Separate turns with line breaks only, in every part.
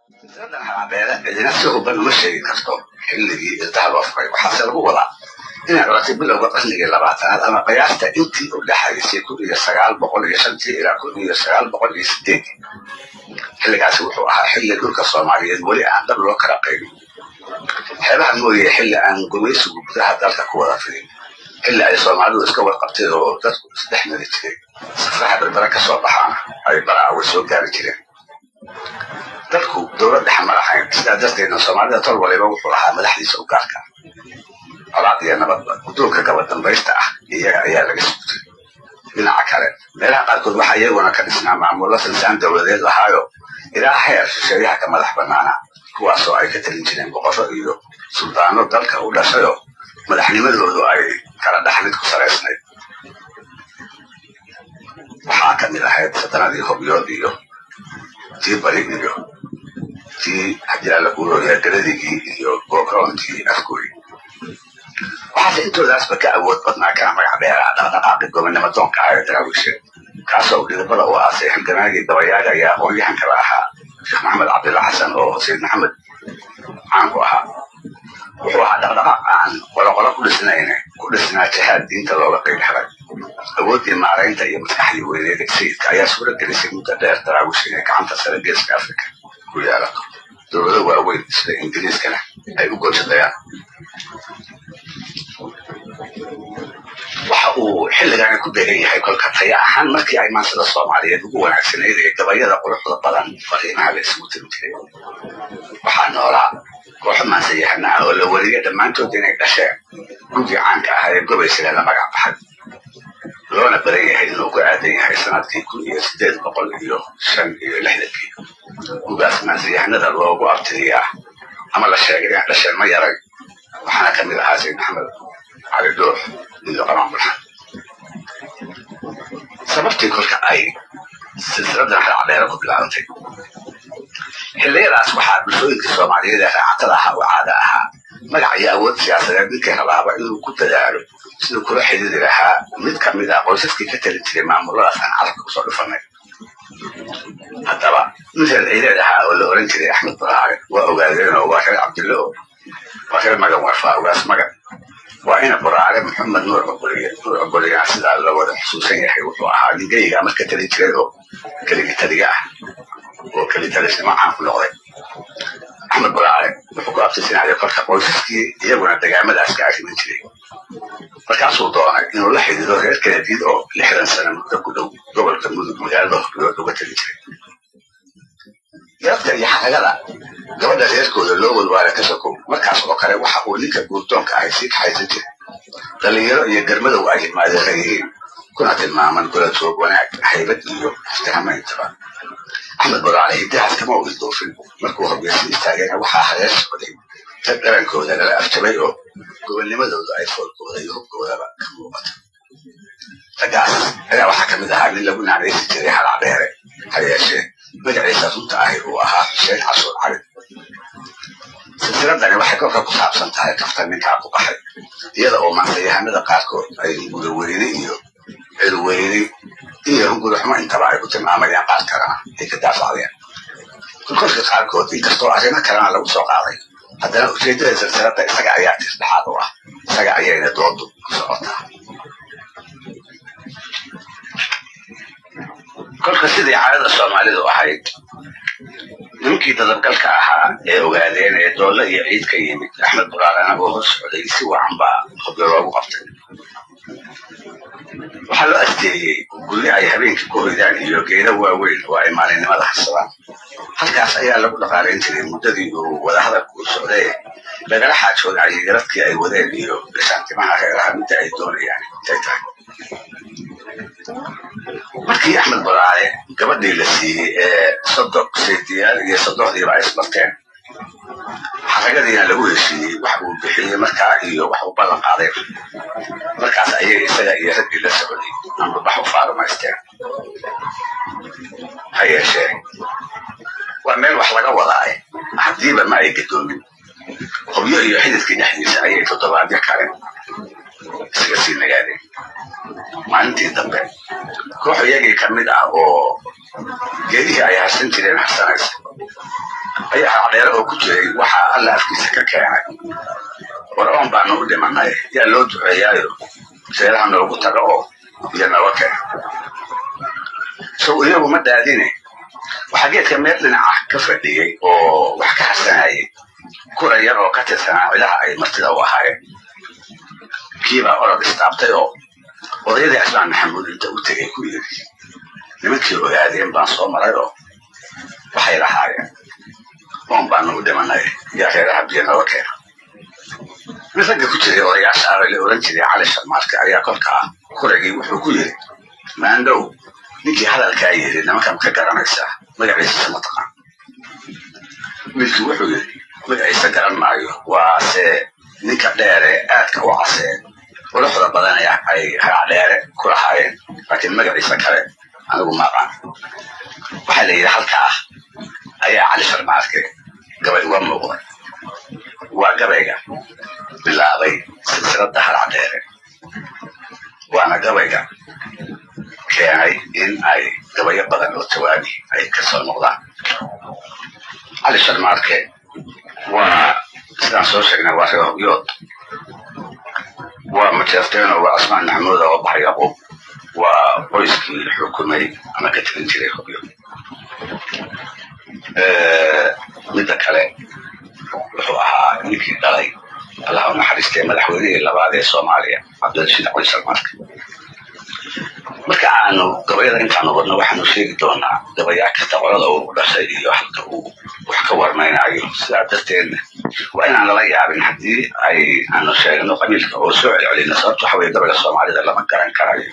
Silsiladan Halacdheere cidina si huban uma sheegi karto xilligii ildaha loo furay, waxaase lagu wadaa inay culatay bilowga qarnigii 20aad ama qiyaasta intii u dhexaysay 1905-tii ilaa 1908-dii. Xilligaasi wuxuu ahaa xilli dhulka Soomaaliyeed weli aan dab loo kala qaybin xeebaha mooye, xilli aan gumaysigu gudaha dalka ku wada fidin, xilli ay Soomaalidu iska warqabtay oo dadku isdhex mari jiray, safraha Berbera ka soo baxaana ay Baraawe soo gaari jireen. Dalku dowlad dhexe ma lahayn, sidaa darteedna Soomaalida tol waliba wuxuu lahaa madaxdiisa u gaarka. Colaad iyo nabadba guddoonka gabadambaysta ah iyaga ayaa laga sugtay. Dhinaca kale, meelaha qaarkood waxaa iyaguna ka dhisnaa maamullo sansaan dowladeed lahaayo ilaa heer shisheeyaha ka madax bannaana, kuwaasoo ay ka talin jireen boqorro iyo suldaano dalka u dhashayoo madaxnimadoodu ay kala dhaxlid ku salaysnayd. Waxaa ka mid ahayd sadanadii Hobyood iyo tii Bari iyo tii haddii Alla kuurooya Garadigii iyo Gookroontii Afgooy. Waxaase intoodaasba ka awood badnaa kana magac dheeraa dhaqdhaqaaqi gobonnimo doonka ah ee Daraawiisheed, kaasoo dhidibada u aasay halgamaagii gabayaaga iyo aqoon-yahankaba ahaa Sheekh Maxamed Cabdilla Xasan oo Sayid Maxamed caan ku ahaa. Wuxuu ahaa dhaqdhaqaaq aan qoloqolo ku dhisnayn, ku dhisnaa jihaad diinta looga qayb helay. Awooddii maaraynta iyo maskaxdii weyneed ee sayidka ayaa suuro gelisay muddo dheer Daraawiish inay gacanta sare Geeska Afrika ku yeelato, dowlado waaweyn sida Ingiriiskana ay u goojadayaan. Waxa uu xilligaani ku beegan yahay kolka taya ahaan markii ay maansada Soomaaliyeed ugu wanaagsanayd ee gabayada quruxda badan fariimaha la isugu tiri jiray. Waxaa noolaa kooxo maansayahana ah oo la wariyay dhammaantood inay dhasheen gugii caanka ahaa ee Gobaysile la magac baxay, loona badan yahay inuu ku aadan yahay sanadkii 1865-kii. Gugaas maansayahanada loogu abtiriyaa ama la sheegay inay dhasheen ma yaray, waxaana ka mid ahaa Sayid Maxamed Cali Dhuux iyo Qamaan Bulxan. Sababtii kolka ay silsiladan Halacdheere ku bilaabantay: xilliyadaas waxaa bulshooyinka Soomaaliyeed ee raacatada ahaa oo caada ahaa magac iyo awood siyaasadeed ninkii rabaaba inuu ku dadaalo siduu kula xidhiiri lahaa mid ka mid ah qoysaskii ka talin jiray maamuladaas aan carabka kusoo dhufanay. Haddaba nin reer ciideed ahaa oo la oran jiray Axmed Baraare waa ogaadeen oo waa reer Cabdille oo waa reer Magan Warfaa Ogaas Magan, waa ina Buraare Maxamed Nuur Cogoliye. Nuur Cogoliyana sidaa la wada xusuusan yahay wuxuu ahaa ninkayga marka talin jiray oo keligi taliga ah oo keli talisnimo caan ku noqday. Axmed Buraare wuxuu ku abtirsanayay kolka qoysaskii iyaguna degaamadaas ka arrimin jiray. Markaasuu doonay inuu la xidhiiro reer Kenediid oo 60 sano muddo ku dhow gobolka Mudug magaalada Hobyood uga tali jiray. Yaradka iyo xaragada gabadha reerkooda loo wadwaara ka sokow, markaas oo kale waxa uu ninka guurdoonka ahay sii kaxaysan jiray dhalinyaro iyo garmadow ay ilmaadeera yihiin, kuna tilmaaman kula joog wanaag, haybad iyo iftihamo intaba. Axmed Buraale hiddahaas kama uu ilduufin. Markuu Hobyo sii istaagayna waxaa hareer socday rag dharankooda lala afjabay oo gobonnimadooda ay foolkooda iyo hubkoodaba ka muuqato. Raggaas ayaa waxaa ka mid ahaa nin lagu naanaysi jiray Halacdheere, ha yeeshee magaciisa runta ahi uu ahaa Xuseen Cashuur Cali. Silsiladani waxay kolka ku saabsan tahay kaftan ninkaa ku baxay, iyada oo maansayahanada qaarkood ay gudaweyne iyo cirweyne iyo hunguri xumo intaba ay ku tilmaamayaan, qaar kalena ay ka daafacdeen. Kolkolka qaarkood, inkastoo arrimo kalena lagu soo qaaday, haddana ujeeddada silsiladda isaga ayaa tirsdhexaad u ah, isaga ayayna doodu ku socotaa. Kolka sidii caadada Soomaalidu ahayd, nimankii dadabgalka ahaa ee ogaadeen ee Doolle iyo Ciid ka yimid, Axmed Buraalena oo hor socday, si wacan baa Hobyo loogu qabtay. Waxaa loo asteeyey guryo ay habeenkii ku hoydaan iyo geedo waaweyn oo ay maalinimada harsadaan. Halkaas ayaa lagu dhaqaalayn jiray muddadii uu wadahadalku u socday, lagala xaajoodayay yaradkii ay wadeen iyo gashaantimaha reeraha midda ay doonayaan intay tahay. Markii Axmed Baraale gabadhii la siiyey ee sodog saydiyaal iyo sodohdiiba ay isbarteen, xaragadiina lagu heshiiyey wax uu bixiyey markaa iyo wax uu ballan qaaday, markaas ayay isaga iyo raggii la socday ambabax u faarumaysteen. Ha yeeshee waa meel wax laga wadaaye, haddiiba ma ay gadoomin. Hobyo iyo xididkii dhexdiisa ayay toddobaadyo kale isaga sii nagaadeen. Maalintii dambe koox iyagii ka mid ah oo geedihii ay harsan jireen harsanaysa Ayaa Haracdheere oo ku jiray waxaa Alla afkiisa ka keenay: "War, oon baanu u dhimanay, yaa loo duceeyaayo seeraha noogu taga oo biyo nooga keena?" Sow iyagu ma dhaadine, waxaa geedka meel dhinaca ka fadhiyey oo wax ka hasanayay kura yar oo ka tirsanaa cidaha ay martida u ahaayeen. Kiibaa orod istaabtay oo odayadii Cismaan Maxamuud inta u tegay ku yidhi: "Nimankii Ogaadeen baan soo maray oo waxay lahaayeen oon baanu u dhimanay, yaa reeraha biyo nooga keena?" Mid ragga ku jiray odayaasha ah la oran jiray Cali Sharmaarka ayaa kolkaa kuragii wuxuu ku yidhi: "Maandhow, ninkii hadalkaa yidhi nimanka ma ka garanaysaa? Magaciisa ma taqaan?" Wiilkii wuxuu yidhi: "Magaciisa garan maayo, waase ninka dheere aadka u casee quruxda badan ee ay Haracdheere ku lahaayeen, laakiin magaciisa kale anigu ma aqaan." Waxaa la yidhi halkaa ayaa Cali Sharmaarke gabay uga muuqday. Waa gabayga bilaabay silsiladda Haracdheere, waana gabayga keenay in ay gabayo badan oo tawaabi ay kasoo noqdaan. Cali Sharmaarke waa sidaan soo sheegnay, waa reer Hobyood, waa Majeerteeno, waa Cismaan Maxamuud oo Baxar Yaquub, waa qoyskii xukumay ama ka telin jiray Hobyo. Midda kale, wuxuu ahaa ninkii dhalay, Allah u naxariistay, madaxweynihii labaad ee Soomaaliya, Cabdirashiid Cali Sharmaarke. Marka aanu gabayada intaanu wadno, waxaanu sheegi doonaa gabayaa kasta qolada uu dhashay iyo halka uu wax ka warmaynayo. Sidaa darteedna waa inaan lala yaabin haddii ay aanu sheegno qabiilka oo soo celcelino. Sababto waxa weye, gabayga Soomaalida lama garan karayo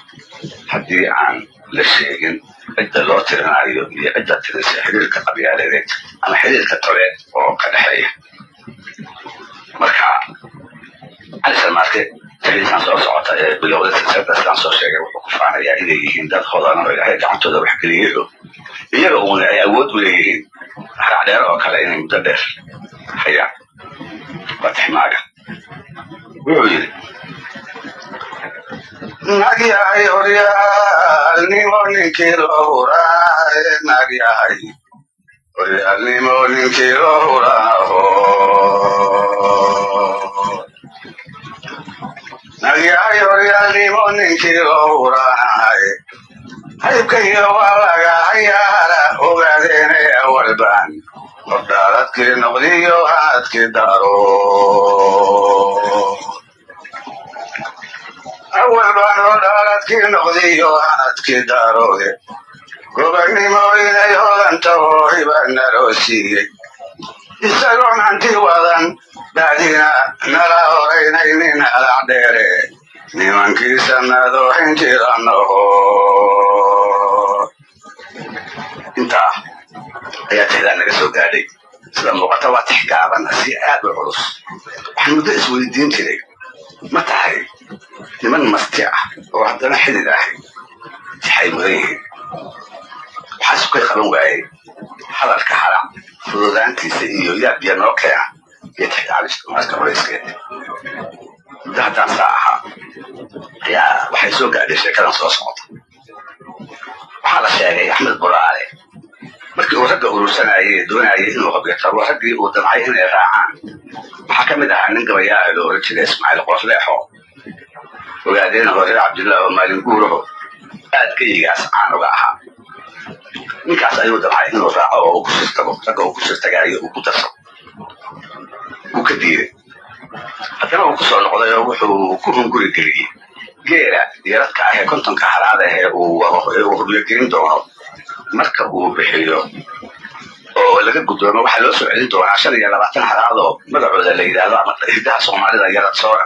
haddii aan la sheegin cidda loo tirinayo iyo cidda tirisa, xiriirka qabyaaladeed ama xiriirka toleed oo ka dhexeeya. Marka Cali Sharmaarke tixdiisan soo socota ee bilowda silsilada, sidaan soo sheegay, wuxuu ku faanayaa inay yihiin dad hodana oo Ilaahay gacantooda wax geliyey oo iyaga uuna ay awood u leeyihiin Haracdheere oo kale inay muddo dheer hayaan. Waa tixmaaga. Wuxuu yidhi: "Nagyahay horyaalnimo ninkii loo huraaye, nagyahay horyaalnimo ninkii loo huraaho, nagyahay horyaalnimo ninkii loo huraaye, haybkayo waa laga hayaara ogaadeene, awalbaan hordhaaladkii noqdiyo haadkii daaro, awal baan hordhaaladkii noqdiyo hanadkii daaroode, gobagnimo inay hodantaho hiba naloo siiyey, isagoon hanti wadan bacdina nala horaynaynin halac dheere, nimankii sanadoohin jiranaho." Intaa ayaa tixdaa naga soo gaadhay. Sida muuqata waa tix gaaban si aad u culus. Waxaan muddo isweydiin jiray: ma tahay niman masti ah oo haddana xidid ahi tixay mudan yihiin? Waxaa sukay qaban waayey hadalka halac fududaantiisa iyo yaabbiya noo keena iyo tixda Cali culayskeeda. Muddo haddaan saa ahaa ayaa waxay soo gaadhay sheekadan soo socota. Waxaa la sheegay Axmed Buraale markii uu ragga urursanayay ee doonayay inuu qabyo tabo, raggii uu damcay inay raacaan waxaa ka mid ahaa nin gabayaa loo oran jiray Ismaaciil Qoorleexo, ogaadeen oo reer Cabdillah oo maalin guuraho aad geyigaas caan uga ahaa. Ninkaas ayuu damcay inuu raaco oo uu ku sirtago, ragga uu ku sirtagaayo uu ku darsado. Wuu ka diiday. Haddana uu kusoo noqday oo wuxuu ku hunguri geliyey geela yaradka ah ee 50-ka halaad ah ee uu wado ee uu hubyogelin doono. Marka uu bixiyo oo laga guddoomo, waxaa loo soo celin doonaa 25 halaadoo magacooda la yidhaahdo ama hidaha Soomaalida yarad soora.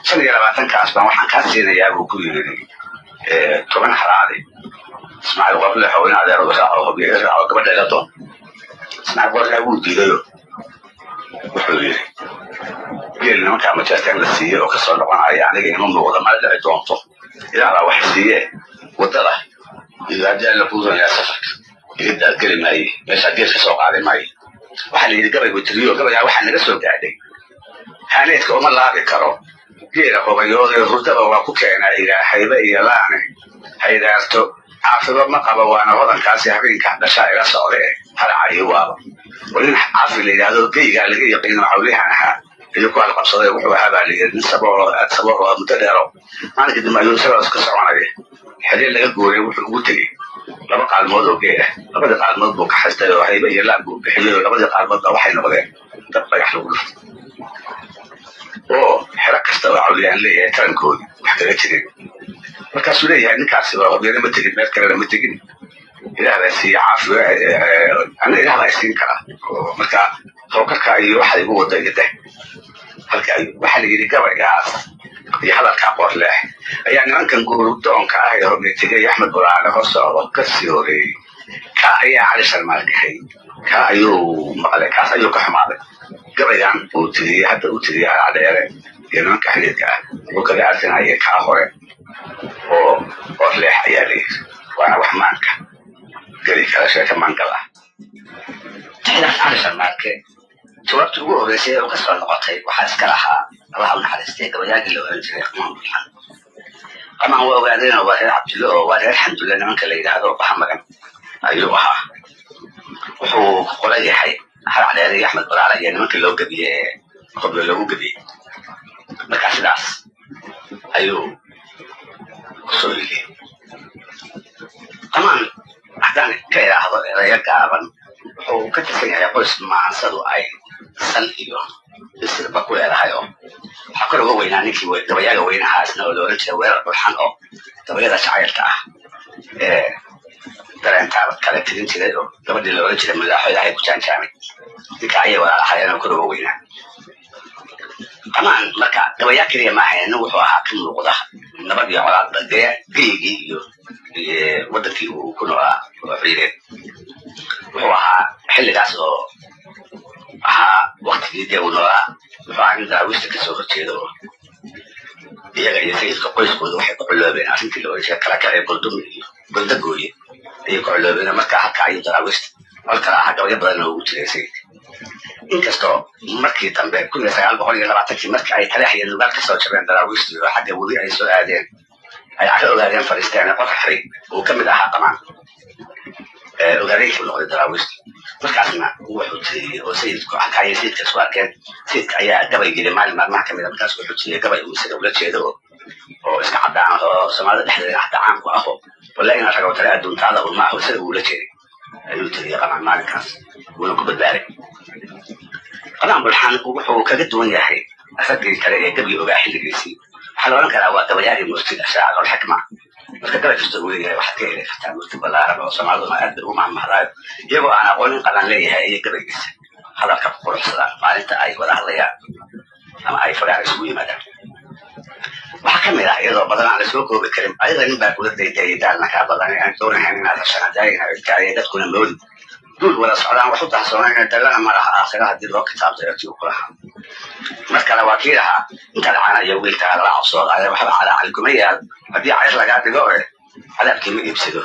25-kaas baan waxaan kaa siinayaa, buu ku yidhi, 10 halaadi. Ismaaciil Qorleexo in adeer raaco, hubyo raaco, gabadha ila doon. Ismaaciil Qorleex wuu diidayo, wuxuu yidhi: "Geel nimankaa Majeerteen la siiyey oo kasoo noqonaya aniga ima muuqda, mana dhici doonto. Ilaah baa wax siiye, waddada iyo haddii Alla kuu doonyaa safarka iga geli maaye, meeshaa geel ka soo qaadi maayo." Waxaa la yidhi gabaygu tiriyo, gabaygaa waxaa naga soo gaadhay: "Haaneedka uma laabi karo geela hobayooday, hurdaba waa ku keenaa ilaahayba iyo laane, haydaarto caafiba ma qaba, waana hodankaasi habeenka dhashaa ila socde." Halacayo waaba oo nin Caafi la yidhaahdo, geygaa laga yaqiino, cawlihan ahaa ayuu ku halqabsaday. Wuxuu ahaa baa la yidhi nin sabool oo aad sabool oo muddo dheero. Maalinka dambe ayuu isagoo iska soconaya xeryo laga gooyay wuxuu ugu tegey laba qaalmood oo geel ah. Labadii qaalmood buu ka xastay oo haybe iyo laab buu bixiyey, oo labadii qaalmood baa waxay noqdeen dab dhagax lagu dhuftay, oo xero kasta oo cawliyaan leeyahay tarankoodii wax kaga jirin. Markaasuu leeyahay ninkaasi waa Hobyana ma tegin, meel kalena ma tegin, Ilaah baa siiye caafi, ana Ilaah baa isiin karaa. Oo marka hawkarka iyo waxa igu wada iga dah halka. Waxaa la yidhi gabaygaas iyo hadalkaa Qoorleex ayaa nimankan guurdoonka ah ee Hobyo tegay Axmed Buraale hor socdo ka sii horeeyey. Kaa ayaa Cali Sharmaarkahay, kaa ayuu maqlay, kaas ayuu ka xumaaday. Gabaygan uu tiriyey hadda uu tiriyey Halcadheere iyo nimanka xidhiidka ah wuxuu kaga arsinayay kaa hore oo Qoorleex ayaa la yidhi, waana wax maanka geli kara, sheeka maangal ah. Tixdaas Cali Sharmaarke jawaabtii ugu horreysay ee uu ka soo noqotay waxaa iska lahaa, Allaha u naxariistay, gabayaagii la oran jiray Qamaan Bulxan. Qamaan waa ogaadeen oo waa reer Cabdulle oo waa reer Xamdulle nimanka la yidhaahdo Baxa Magan ayuu ahaa. Wuxuu ku qolan yahay Haracdheere iyo Axmed Baraale iyo nimankii loo gebiyey ee Hobyo loogu gebiyey. Markaa sidaas ayuu kusoo yidhi Qamaan. Haddaan ka idhaahdo erayo gaaban, wuxuu ka tirsan yahay qoys maansadu ay sal iyo isirba ku leedahay, oo waxaa kor uga weynaa ninkii gabayaaga weynahaa isna oo la oran jiray Weerar Bulxan, oo gabayada jacaylka ah ee dareentaaba kala tirin jiray, oo gabadhii la oran jiray Mulaaxo Ilaahay ku jaanjaamay ninka ayay walaalahaayeen oo kor uga weynaa Qamaan. Marka gabayaa keliya ma ahayn, nin wuxuu ahaa ka muuqda nabad iyo colaadba geygii iyo wadankii uu ku noolaa oo ciideed. Wuxuu ahaa xilligaas oo ahaa waktigii dee uu noolaa, wuxuu ahaa nin Daraawiishta kasoo horjeeda, oo iyaga iyo sayidka qoyskooda waxay ku culoobeen arrintii la oran jiray kala kacee Goldumi iyo Goldagooye ayay ku culoobeen. Marka halka ayuu Daraawiishta col kala ahaa, gabayo badanna ugu jiray sayidka, inkastoo markii dambe 1920-kii markii ay Taleex iyo Nugaal kasoo jabeen Daraawiishtii oo xagga webi ay soo aadeen, ay Caro Ogaadeen fadhiisteen, Qoraxri uu ka mid ahaa Qamaan ogaadeenkii u noqday Daraawiishta. Markaasna wuxuu tiriyey oo sayidku halka ayay sayidka isku arkeen. Sayidka ayaa gabay gelay maalin maalmaha kamid a. Markaas wuxuu tiriyey gabay uu isaga ula jeedo oo iska caddaan ah oo Soomaalida dhexdeeda xataa caan ku aho, walla inaad rago tale adduuntaada un maaho, isaga uu ula jeeday ayuu tiriyey Qamaan maalinkaas, wuuna ku badbaaday. Qamaan Bulxan wuxuu kaga duwan yahay raggii kale ee gabi ogaa xilligiisii. Waxaa la odhan karaa waa gabayaagii murtida, shaacir alxikma. Marka gabay kasta uu leeyahay waxaad ka heli kartaa murti ballaaran, oo Soomaaliduna aad bay ugu mahmahdaayo, iyagoo aan aqoonin Qamaan leeyahay iyo gabaygiisa hadalka ku quruxsadaan maalinta ay wada hadlayaan ama ay fagaar isugu yimaadaan. Waxaa ka mid ah, iyadoo badan aan lasoo koobi karin, ayada nin baa kula daydayay daalna kaa badan aan doonahayn inaad heshana daayina cidkaaya dadkuna moodi duul wada socdaan wax u dahsoonayna dallana ma laha aakhira haddii loo kitaabtayo tii uu ku lahaa. Mar kale waa kii lahaa intaad cana iyo wiilkaa lala cabsoodaaya, waxba calaacali kuma yaal haddii cayr lagaa dhigo, e cadaabkii ma iibsado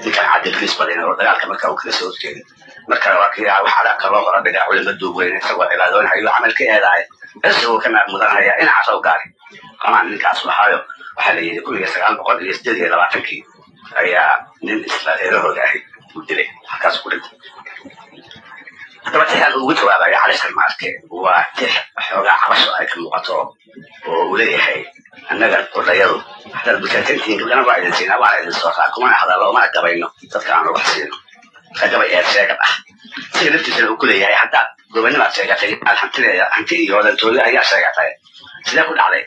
ninkan cadilkiis badin oo dagaalka marka uu kaga soo horjeeday. Mar kale waa kii lahaa wax cadaabka loo hora dhigaa culimo duub weyn, isagoo cibaadoonahayo camal ka eedahay isagoo ka mudanaya dhinacaas oo gaari. Qamaan ninkaas ahaayo waxaa la yidhi 1928-kii ayaa nin isla reerahooda ahay uu dilay, halkaas ku dhintay. Haddaba tixdan ugu jawaabaya Cali Sharmaarke waa tix xoogaa cabasho ay ka muuqato, oo uu leeyahay annaga qudhayadu haddaad bulshaatantihiin gabdhana waa idin siinaa, waana idin sooraa, kumana hadallo umana gabayno dadka aan wax siino. Marka gabay eed sheegad ah sida laftiisana uu ku leeyahay haddaad gobanimaad sheegatay, aad hantideeda hanti iyo hodantooyo ayaa sheegatay, sidee ku dhacday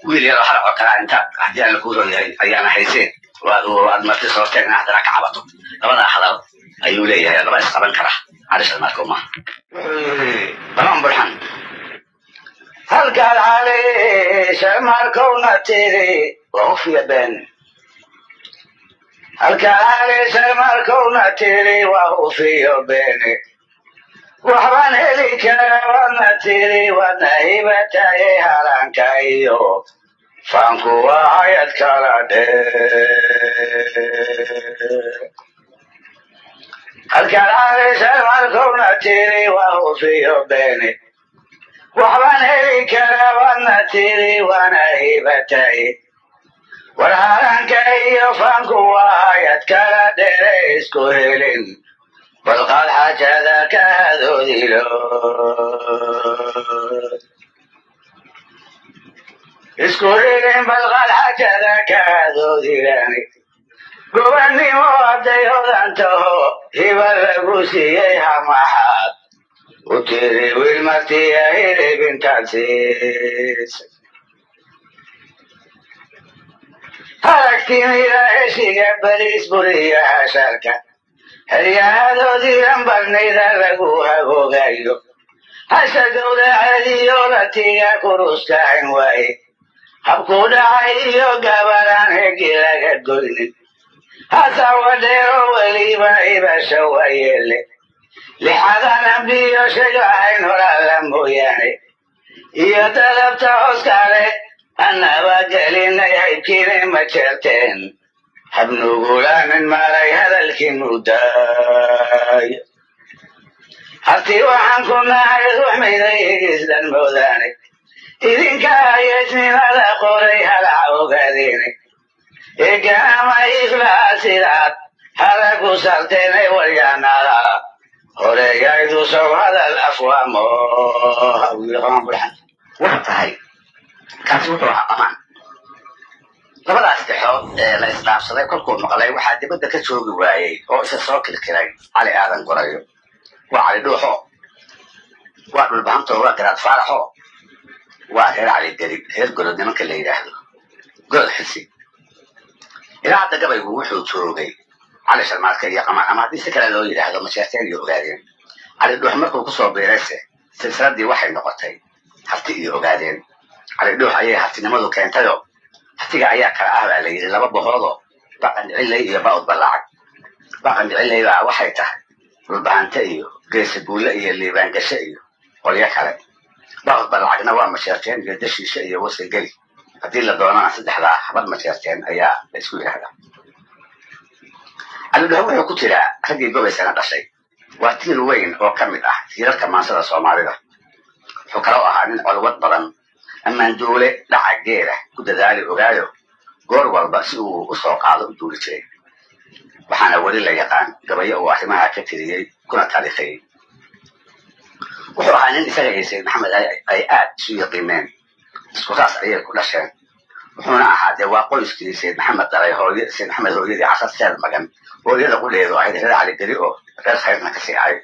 wiil yaroo halac oo kalaa intaad haddii aan la kuu ron yahay ayaana hayseen waad marti soorteen inaad haddana ka cabato? Labadaa hadal ayuu leeyahay, laba isqaban kara Cali Sharmaarke uma. Wuxuu yidhi Qamaan Bulxan: halkaad Cali Sharmaarkowna tiri waa hufiya been, halkaad Cali Sharmaarkowna tiri waa hufiyo beene, waxbaan heli kara waadna tiri, waadna hibataye, halanka iyo faanku waa hayad kala dheer. Halkaad Cali Sharmaarkowna tiri waa hufiyo beene, waxbaan heli kara waadna tiri, waana hibataye, war halanka iyo faanku waa hayad kala dheere, isku helin Balqaad xaajada ka hadoodilo, isku dhigin balqaad xaajada ka hadoodilani. Gobannimo hadday hodan taho, hiba lagu siiyey, hamaxaad u tiri wiil martiya hilib intaad siisay. Haragtimida heshiga beriis buriya hasharka, heryahadoodiiran barnayda lagu hagoogayo, hasha gowraceediyo ratiga kuruskaxin waaye, habku dhacay iyo gabalaan hegi laga goynin, hasawadheero weliba ibasha wayeele, lixadan ambiyo shegahayn horaala mooyaane, iyo dadabta hoskale annaba gelinay haybkiinay ma jeerteen, habnugulaanin maray hadalkii mudaayo. Harti waxaan ku nahay ruux miday higisdhan moodaane, idinka hayeesnimada qoray halaca ogaadeene, eegaama iflaha sidaad halagu sarteenay waryaanada horeeyaydu sow hadal afwaamo. Waa tahay, kaasi wuxuu ahaa Qamaan. Labadaas dhexood ee la isdhaafsaday kolkuu maqlay, waxaa dibadda ka joogi waayey oo isa soo kilkilay Cali Aadan Gorayo. Waa Cali Dhuuxo, waa Dhulbahanto, waa Garaad Faaraxo, waa reer Cali Geri, reer Golod nimanka la yidhaahdo, Golod Xisi. Ilaa hadda gabaygu wuxuu joogay Cali Sharmaadka iyo Qamaan, ama haddii si kale loo yidhaahdo Masheerteen iyo Ogaadeen. Cali Dhuux markuu kusoo biirayse, silsiladii waxay noqotay Harti iyo Ogaadeen. Cali Dhuux ayay hartinimadu keentayo. Hartiga ayaa kala ah baa la yidhi laba bohoodoo, Baqan Dhiciley iyo Ba'ud Ballacag. Baqan Dhiciley baa waxay tahay Dhulbahante iyo Geesa Guulle iyo Liibaangashe iyo qolyo kale. Ba'ud Ballacagna waa Masheerteen iyo Dashiishe iyo Wasageli. Haddii la doonana saddexdaa habar Masheerteen ayaa la isku yidhaahdaa. Cali Dhuux wuxuu ku jiraa raggii gobaysana dhashay. Waa tiir weyn oo ka mid ah tiirarka maansada Soomaalida. Wuxuu kaloo ahaa nin colwad badan, ammaanduule dhaca geela ku dadaali ogaayo, goor walba si uu u soo qaado u duuli jiray. Waxaana weli la yaqaan gabayo uu arrimaha ka tiriyey kuna taariikhiyey. Wuxuu ahaa nin isaga iyo Sayid Maxamed ay aad isu yaqiineen, isku raas ayay ku dhasheen. Wuxuuna ahaa dee waa qoyskii Sayid Maxamed dhalay hooyo, Sayid Maxamed hooyadii Casar Seed Magan oo iyada qudheedu ahayd reer Caligeli oo reer khayrna kasii ahayd.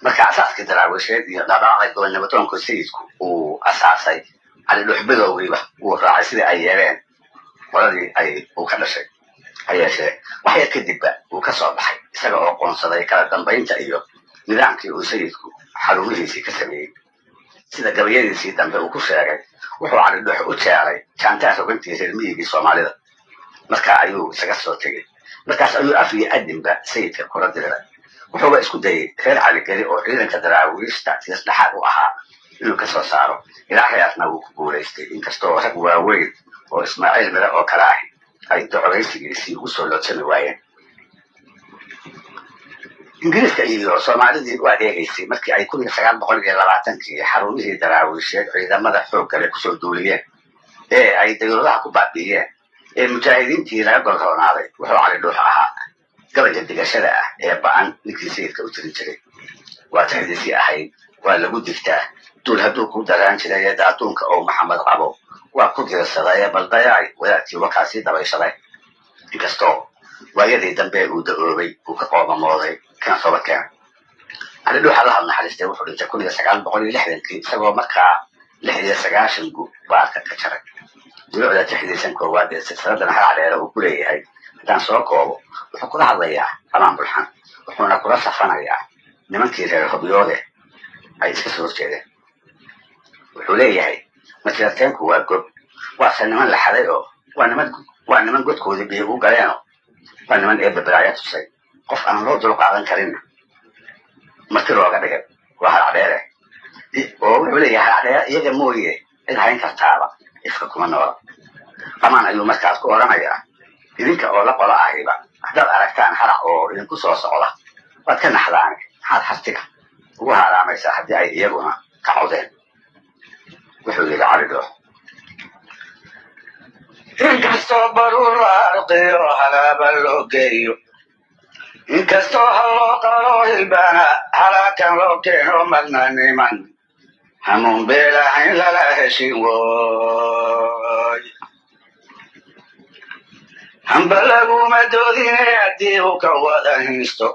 Marka asaaskii Daraawiisheed iyo dhaqaaqay gobonnimadoonku sayidku uu asaasay, Cali Dhuux bidowgiiba wuu raacay sidii ay yeeleen qoladii ay uu ka dhashay. Ha yeeshee wax yar kadibba wuu ka soo baxay, isaga oo qoonsaday kala dambaynta iyo nidaamkii uu sayidku xarumihiisii ka sameeyey. Sida gabayadiisii dambe uu ku sheegay, wuxuu Cali Dhuux u jeelay jaantaa rogantii reer miyigii Soomaalida. Marka ayuu isaga soo tegey. Markaas ayuu af iyo adinba sayidka kula diriray. Wuxuuba isku dayey reer Caligeli oo ciidanka Daraawiishta tiisdhexaad u ahaa inuu ka soo saaro. Ilaa heerna wuu ku guulaystay, inkastoo rag waaweyn oo Ismaaciil Mire oo kale ahi ay docogaysigiisii ugu soo loodsami waayeen. Ingiriiska iyo Soomaalidii u adeegaysay markii ay 1920-kii xarumihii Daraawiisheed ciidamada xooggale kusoo duuliyeen ee ay dayuuradaha ku baabi'iyeen ee mujaahidiintii laga golroonaaday, wuxuu Cali Dhuux ahaa gabayga digashada ah ee ba'an ninkii sayidka u tirin jiray. Waa taxdiisii ahayd: "Waa lagu digtaa duul hadduu ku daraan jiray ee daaduunka oo Maxamed qabo, waa ku diirsaday ee baldayaay wadaadkii wakaasii dabayshaday." Inkastoo waayadii dambe uu da-oobay uu ka qoomamooday kana toobad keenay. Cali Dhuux, Allaha naxariistay, wuxuu dhintay 1960-kii, isagoo markaa 96 gu baarka ka jaray. Dulucda tixdiisan koowaad ee silsiladan Haracdheere uu ku leeyahay haddaan soo koobo, wuxuu kula hadlayaa Qamaan Bulxan, wuxuuna kula safanayaa nimankii reer Hobyoode ay iska soo horjeedeen. Wuxuu leeyahay: Majeerteenku waa gob, waase niman la xaday oo waa niman godkoodii biyo u galeenoo waa niman eebba balaaya tusay, qof aan loo dul qaadan karinna marti looga dhigay. Waa Haracdheere oo wuxuu leeyahay Haracdheere iyaga mooye cid hayn kartaaba ifka kuma noola. Qamaan ayuu markaas ku odhanayaa: idinka oo la qolo ahiba haddaad aragtaan harac oo idinku soo socda waad ka naxdaane, maxaad hartiga ugu haaraamaysaa haddii ay iyaguna ka cawdeen? Wuxuu yidhi Cali Dhuux: Inkastoo baruur arqiyo halaaba loo geeyo, Inkastoo ha loo qalo hilbaana halaakan loo keeno madna niman hamuun beelahayn lala heshin woy. Hamba laguma doodine haddii uu ka wada hinsto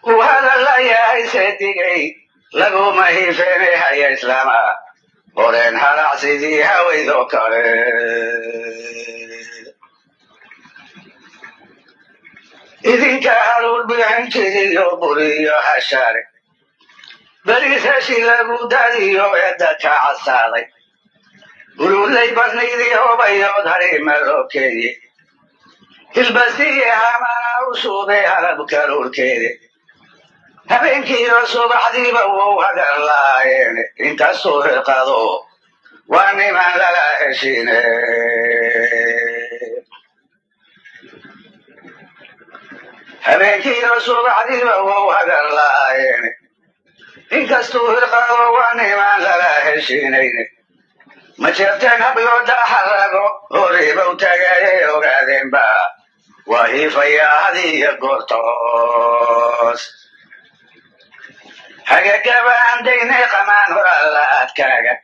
uu hadal la yahay seedigay laguma hiifeenay haya islaama horeen halac sidii haweydoo kale. Idinka haruur bixin jiriyo buriyo hashaare beriis heshi lagu dadiyo eedda ka casaaday urulay badnaydii hobayood harima loo keeye hilbasiye hamana u suubay halab karuurkeede habeenkiiyo subaxdiiba wou hagar laayeene inkastuu hirqado waa niman lala heshine. Habeenkiiyo subaxdiiba wou hagar laayeene inkastuu hirqado waa niman lala heshinayne. Ma jeerteen hablooda xarago horiibow tagayay ogaadeenba waa hiifayaa hadiyo goortoos. Hagagabaan daynay qamaan horalla adkaaga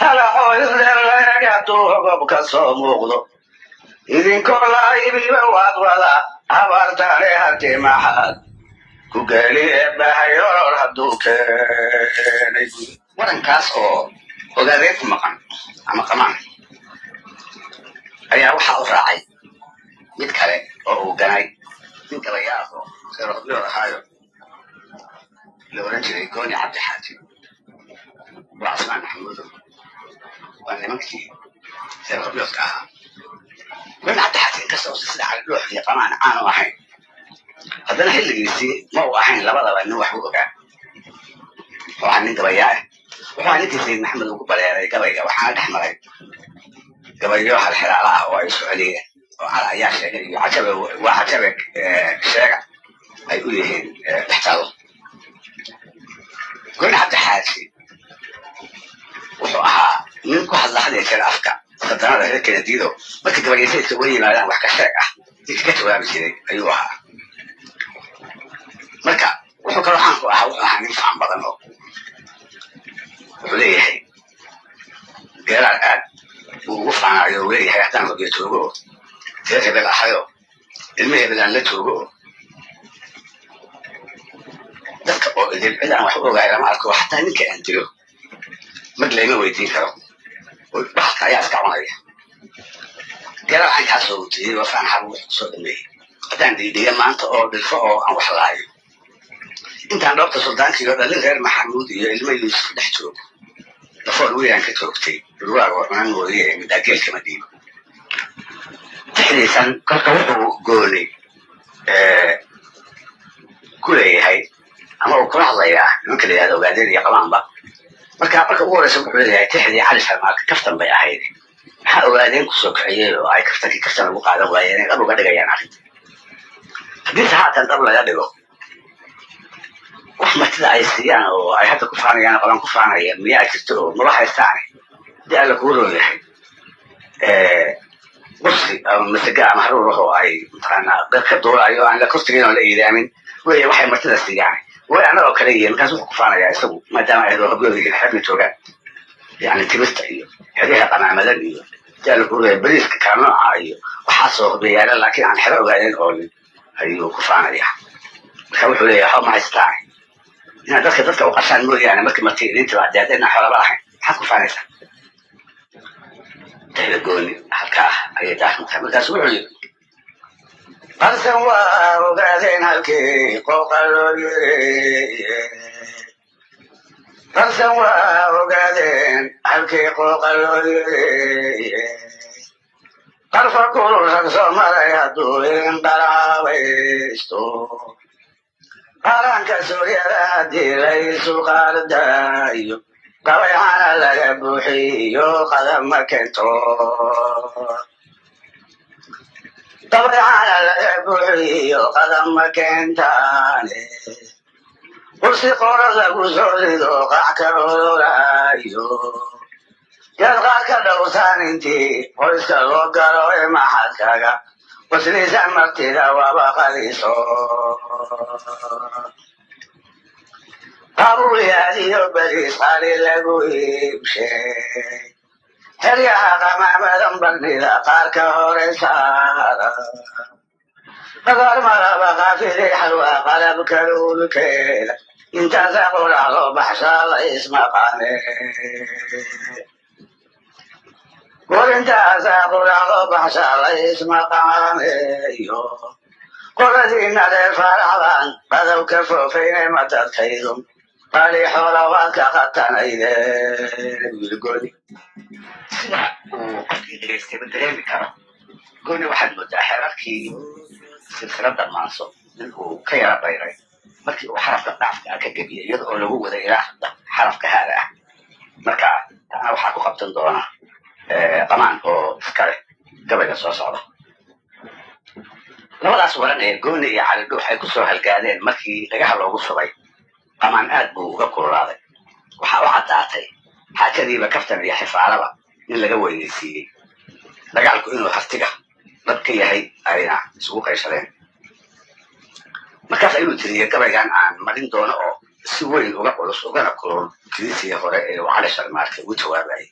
halaxoo isdheerleeg hadduu hogob ka soo muuqdo idinkoo laaybiba waad wada habaartaane harti maxaad ku geeli eebbahay horor hadduu keenay. Warankaas oo ogaadeen ku maqan ama qamaan ayaa waxaa u raacay mid kale oo uu ganay nin gabayaa ah oo reer Hobyood ahaayo la oran jiray Gooni Cabdixaaji. Waa Casmaan Maxamuudo, waa nimankii reer Hobyoodka ahaa. Gooni Cabdixaaji inkasta oo sida Cali Dhuux iyo Qamaan aanu ahayn, haddana xilligiisii ma uu ahayn labadaba nin wax u ogaa. Wuxuu ahaa nin gabayaa ah, wuxuu ahaa ninkii Sayid Maxamed ugu baleeray gabayga, waxaana dhex maray gabayo halxiraala ah oo ay socdiyeen oo cala ayaa sheegay iyo cajabe waa cajabe sheega ay u yihiin dhextaalo. Gooni Cabdixaaji wuxuu ahaa nin ku hadla had iyo jeer afka sadanada reer Kenediido, marka gabayay sayidka uga yimaadaan wax ka sheeg ah ninka ka jawaabi jiray ayuu ahaa. Marka wuxuu kaloo caan ku ahaa, wuxuu ahaa nin faan badan oo wuxuu leeyahay geeraar aad uu ugu faanayo. Uu leeyahay haddaan Hobyo joogo oo reer hebel ahayo ilmo hebel aan la joogo oo dadka oo idil cid aan wax u ogahay lama arko, xataa ninka aan dilo mag layma weydiin karo oo bahalka ayaa iska cunaya. Geeraar caynkaasoo uu tiriyey waa faan xabu wuxuu kusoo dhameeyey: haddaan dhiidhiya maanta oo dhilfo oo aan wax laayo intaan dhoobta suldaankiiyo dhalin reer Maxamuud iyo ilmo Yuusuf dhex joogo, lafool wiilaan ka joogtay dhurwaag oo cunan mooye midaageelkama dhiibo. Tixdiisan kolka wuxuu goonay ku leeyahay ama uu kula hadlayaa nimanka la yihahdo Ogaadeen iyo Qamaanba. Marka ugu horeysa wuxuu leeyahay tixdii Cali Sharmaarka kaftan bay ahayd, maxaa Ogaadeen kusoo kiciyey oo ay kaftankii kaftan ugu qaadan waayeen ay dhab uga dhigayaan arrinta? Haddiise haatan dhab laga dhigo, wax martida ay siiyaan oo ay hadda ku faanayaan Qamaan ku faanaya miyaa jirto oo maba haystaane? Haddii Alla kuu roon yahay qursi ama masaga ama haruur ah oo ay mataqaanaa dad ka duulayo aan la kortegin oo la iidaamin wey waxay martida siiyaan way annagoo kale yihiin. Markaas wuxuu ku faanayaa isagu maadaama ay Hobyooda yihiin xeebna joogaan, yani timirta iyo xeryaha qamaamadan iyo haddii Alla kuu roon yahay bariiska kala nooca iyo waxaasoo Hobyayaala laakiin aan xero Ogaadeen oolin ayuu ku faanayaa. Marka wuxuu leeyahay waxba ma haystaan inaad dadka u qashaan mooyaane, markii marti idin timaadee haddayna xolaba lahayn maxaad ku faanaysaa? Tixda Gooni halkaa ayay daahmantahay. Markaasu wuxuu yidhi: qarsan waa ogaadeen halkii qooqa loo yiri, qarsan waa ogaadeen halkii qooqa loo yiri, qarfa kulul rag soo maray hadduu inqaraabaysto, qaranka Suryada haddii laysu qaardaayo, gabaycana laga buuxiyo qadama keento, gabaycana laga buuxiyo qadama keentaane, kursi qora lagu soo rido qac ka ololaayo, geed qaar ka dhowrtaan intii qoyska loo galo ee maxadkaga Qoslisa martida waaba qadiso. Qabuyaadiyo bariis qali lagu iibshay. Heryaha qamaamadan bandhida qaarka hore saara. Qadar maraba qaafili xalwa qalabka luulkeeda. Intaasa quraacdo baxshaa la ismaqaane. War intaasa quraacdo baxshaa la ismaqaaneeyo. Qoladiina reer faaraxdan qadowka foofayne madadkaydu. Qali xoola waad ka qatanayde wiilgoodi. Sida uu qofkii dhegaystayba dareemi karo, Gooni waxaad moodaa xeerarkii silsiladda maanso in uu ka yara bayray markii uu xarafka dhacfka ah ka gebiyey, iyada oo lagu waday ilaa hadda xarafka haada ah. Marka taana waxaa ku qabsan doona Qamaan oo iska leh gabayga soo socda. Labadaas waran ee Gooni iyo Cali Dhuux ay kusoo halgaadeen markii dhagaha loogu shubay, Qamaan aad buu uga kululaaday. Waxaa u caddaatay xaajadiiba kaftan iyo xifaalaba in laga weynaysiiyey, dagaalku inuu hartiga dhab ka yahay ayna isugu qayshadeen. Markaas ayuu tiriyey gabaygan aan marin doono oo si weyn uga culus ugana kulul kiisii hore ee uu Cali Sharmaarke ugu jawaabayay.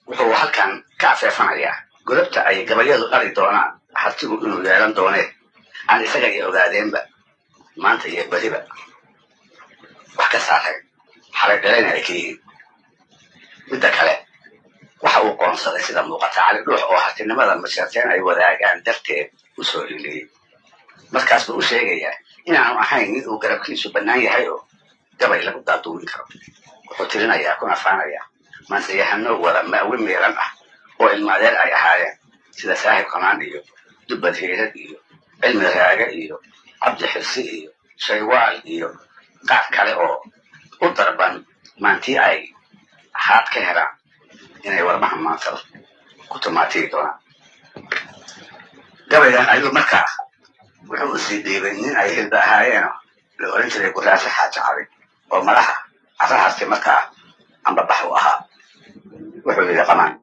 Wuxuu halkan ka afeefanayaa godobta ay gabayadu dhali doonaan hartigu inuu yeelan doonee aan isaga iyo ogaadeenba maanta iyo beriba wax ka saarayn, xalay dhalayna ay ka yihiin. Midda kale, waxa uu qoonsaday sida muuqata Cali Dhuux oo hartinimada Masharteen ay wadaagaan darteed u soo hiliyey. Markaas buu u sheegayaa inaanu ahayn nin uu garabkiisu bannaan yahay oo gabay lagu daaduumin karo. Wuxuu tirinayaa kuna faanayaa maansayahano wada ma'wi miiran ah oo ilmaadeer ay ahaayeen, sida Saahib Qamaan iyo Dubbad Hiirad iyo Cilmi Raage iyo Cabdi Xirsi iyo Shaywaal iyo qaar kale oo u darban maantii ay haad ka helaan inay warmaha maansada ku tumaatiyi doonaan. Gabaygan ayuu markaa wuxuu u sii dhiibay nin ay hilba ahaayeenoo la oran jiray Guraase Xaaji Cali oo madaxa carrahaasi markaa ambabax u ahaa. Wuxuu yidhi Qamaan: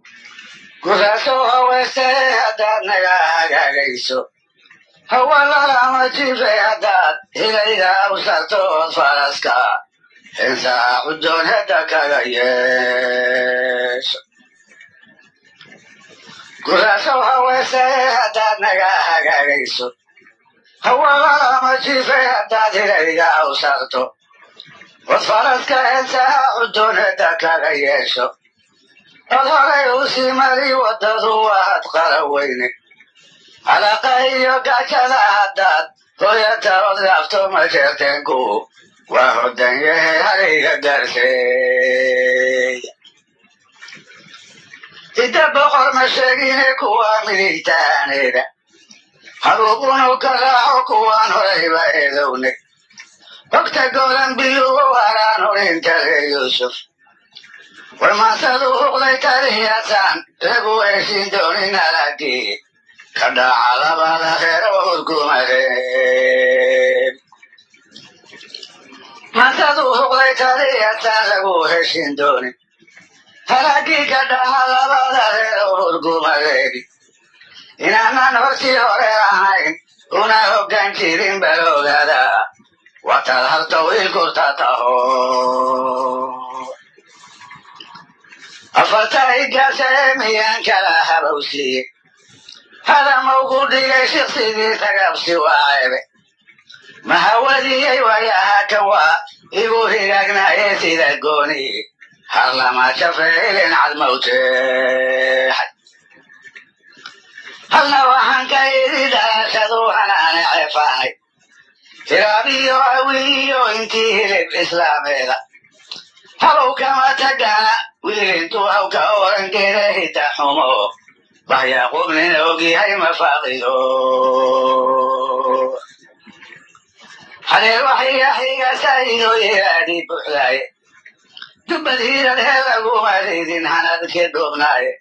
Guraaso hawese haddaad naga hagaagayso, hawalalama jiifay haddaad hilayda awsartood faraska hinsaa cudoon hedda kaga yeesho. Guraaso hawese haddaad naga hagaagayso, hawalalama jiifay haddaad hilayda awsarto od faraska hinsaa cudoon hedda kaga yeesho, od horay u sii mari waddadu waad qara weyne. Halaqa iyo gaajada haddaad hooyata od dhaafto, ma jeerteenku waa hodan yahay halayga gaarsey. Hidda boqor ma sheegine kuwa midigtaaneeda haruubunu ka raaco kuwaan horayba eedowne. Hogta golan biyuhu haraan horinta reer Yuusuf. War maansadu huqday taliyasaan lagu heshin doonin halagii ka dhaca labada reer hurgumareen. Maansadu huqday taliyasaan lagu heshin doonin halagii ka dhaca labada reer hurgumareeni. Inaanan hortii hore ahayn una hoggaan jirin balogada wataad hartow ilkurta taho. Afarta igaashae miyaan kala habowsiiye hadama ugu dhigay shiksigii tagabsi waa ceebe mahawadiyey waayaha kan waa igu higaagnaaye sida gooni harlama jafeelin cadmawteexay. Halna waxaan ka idhi dhalashadu hanaane ceefaanay hiraabiyo awiyo intii hilib islaameeda habow kama tagana wiil intuu hawka oran geeda hita xumo bahyaaqubnin ogyahay mafaaqido. Hadeer waxya xiga saido yiraadi buxdaaye dubbad hiirad hee laguma ridin hanadke dhoobnaaye.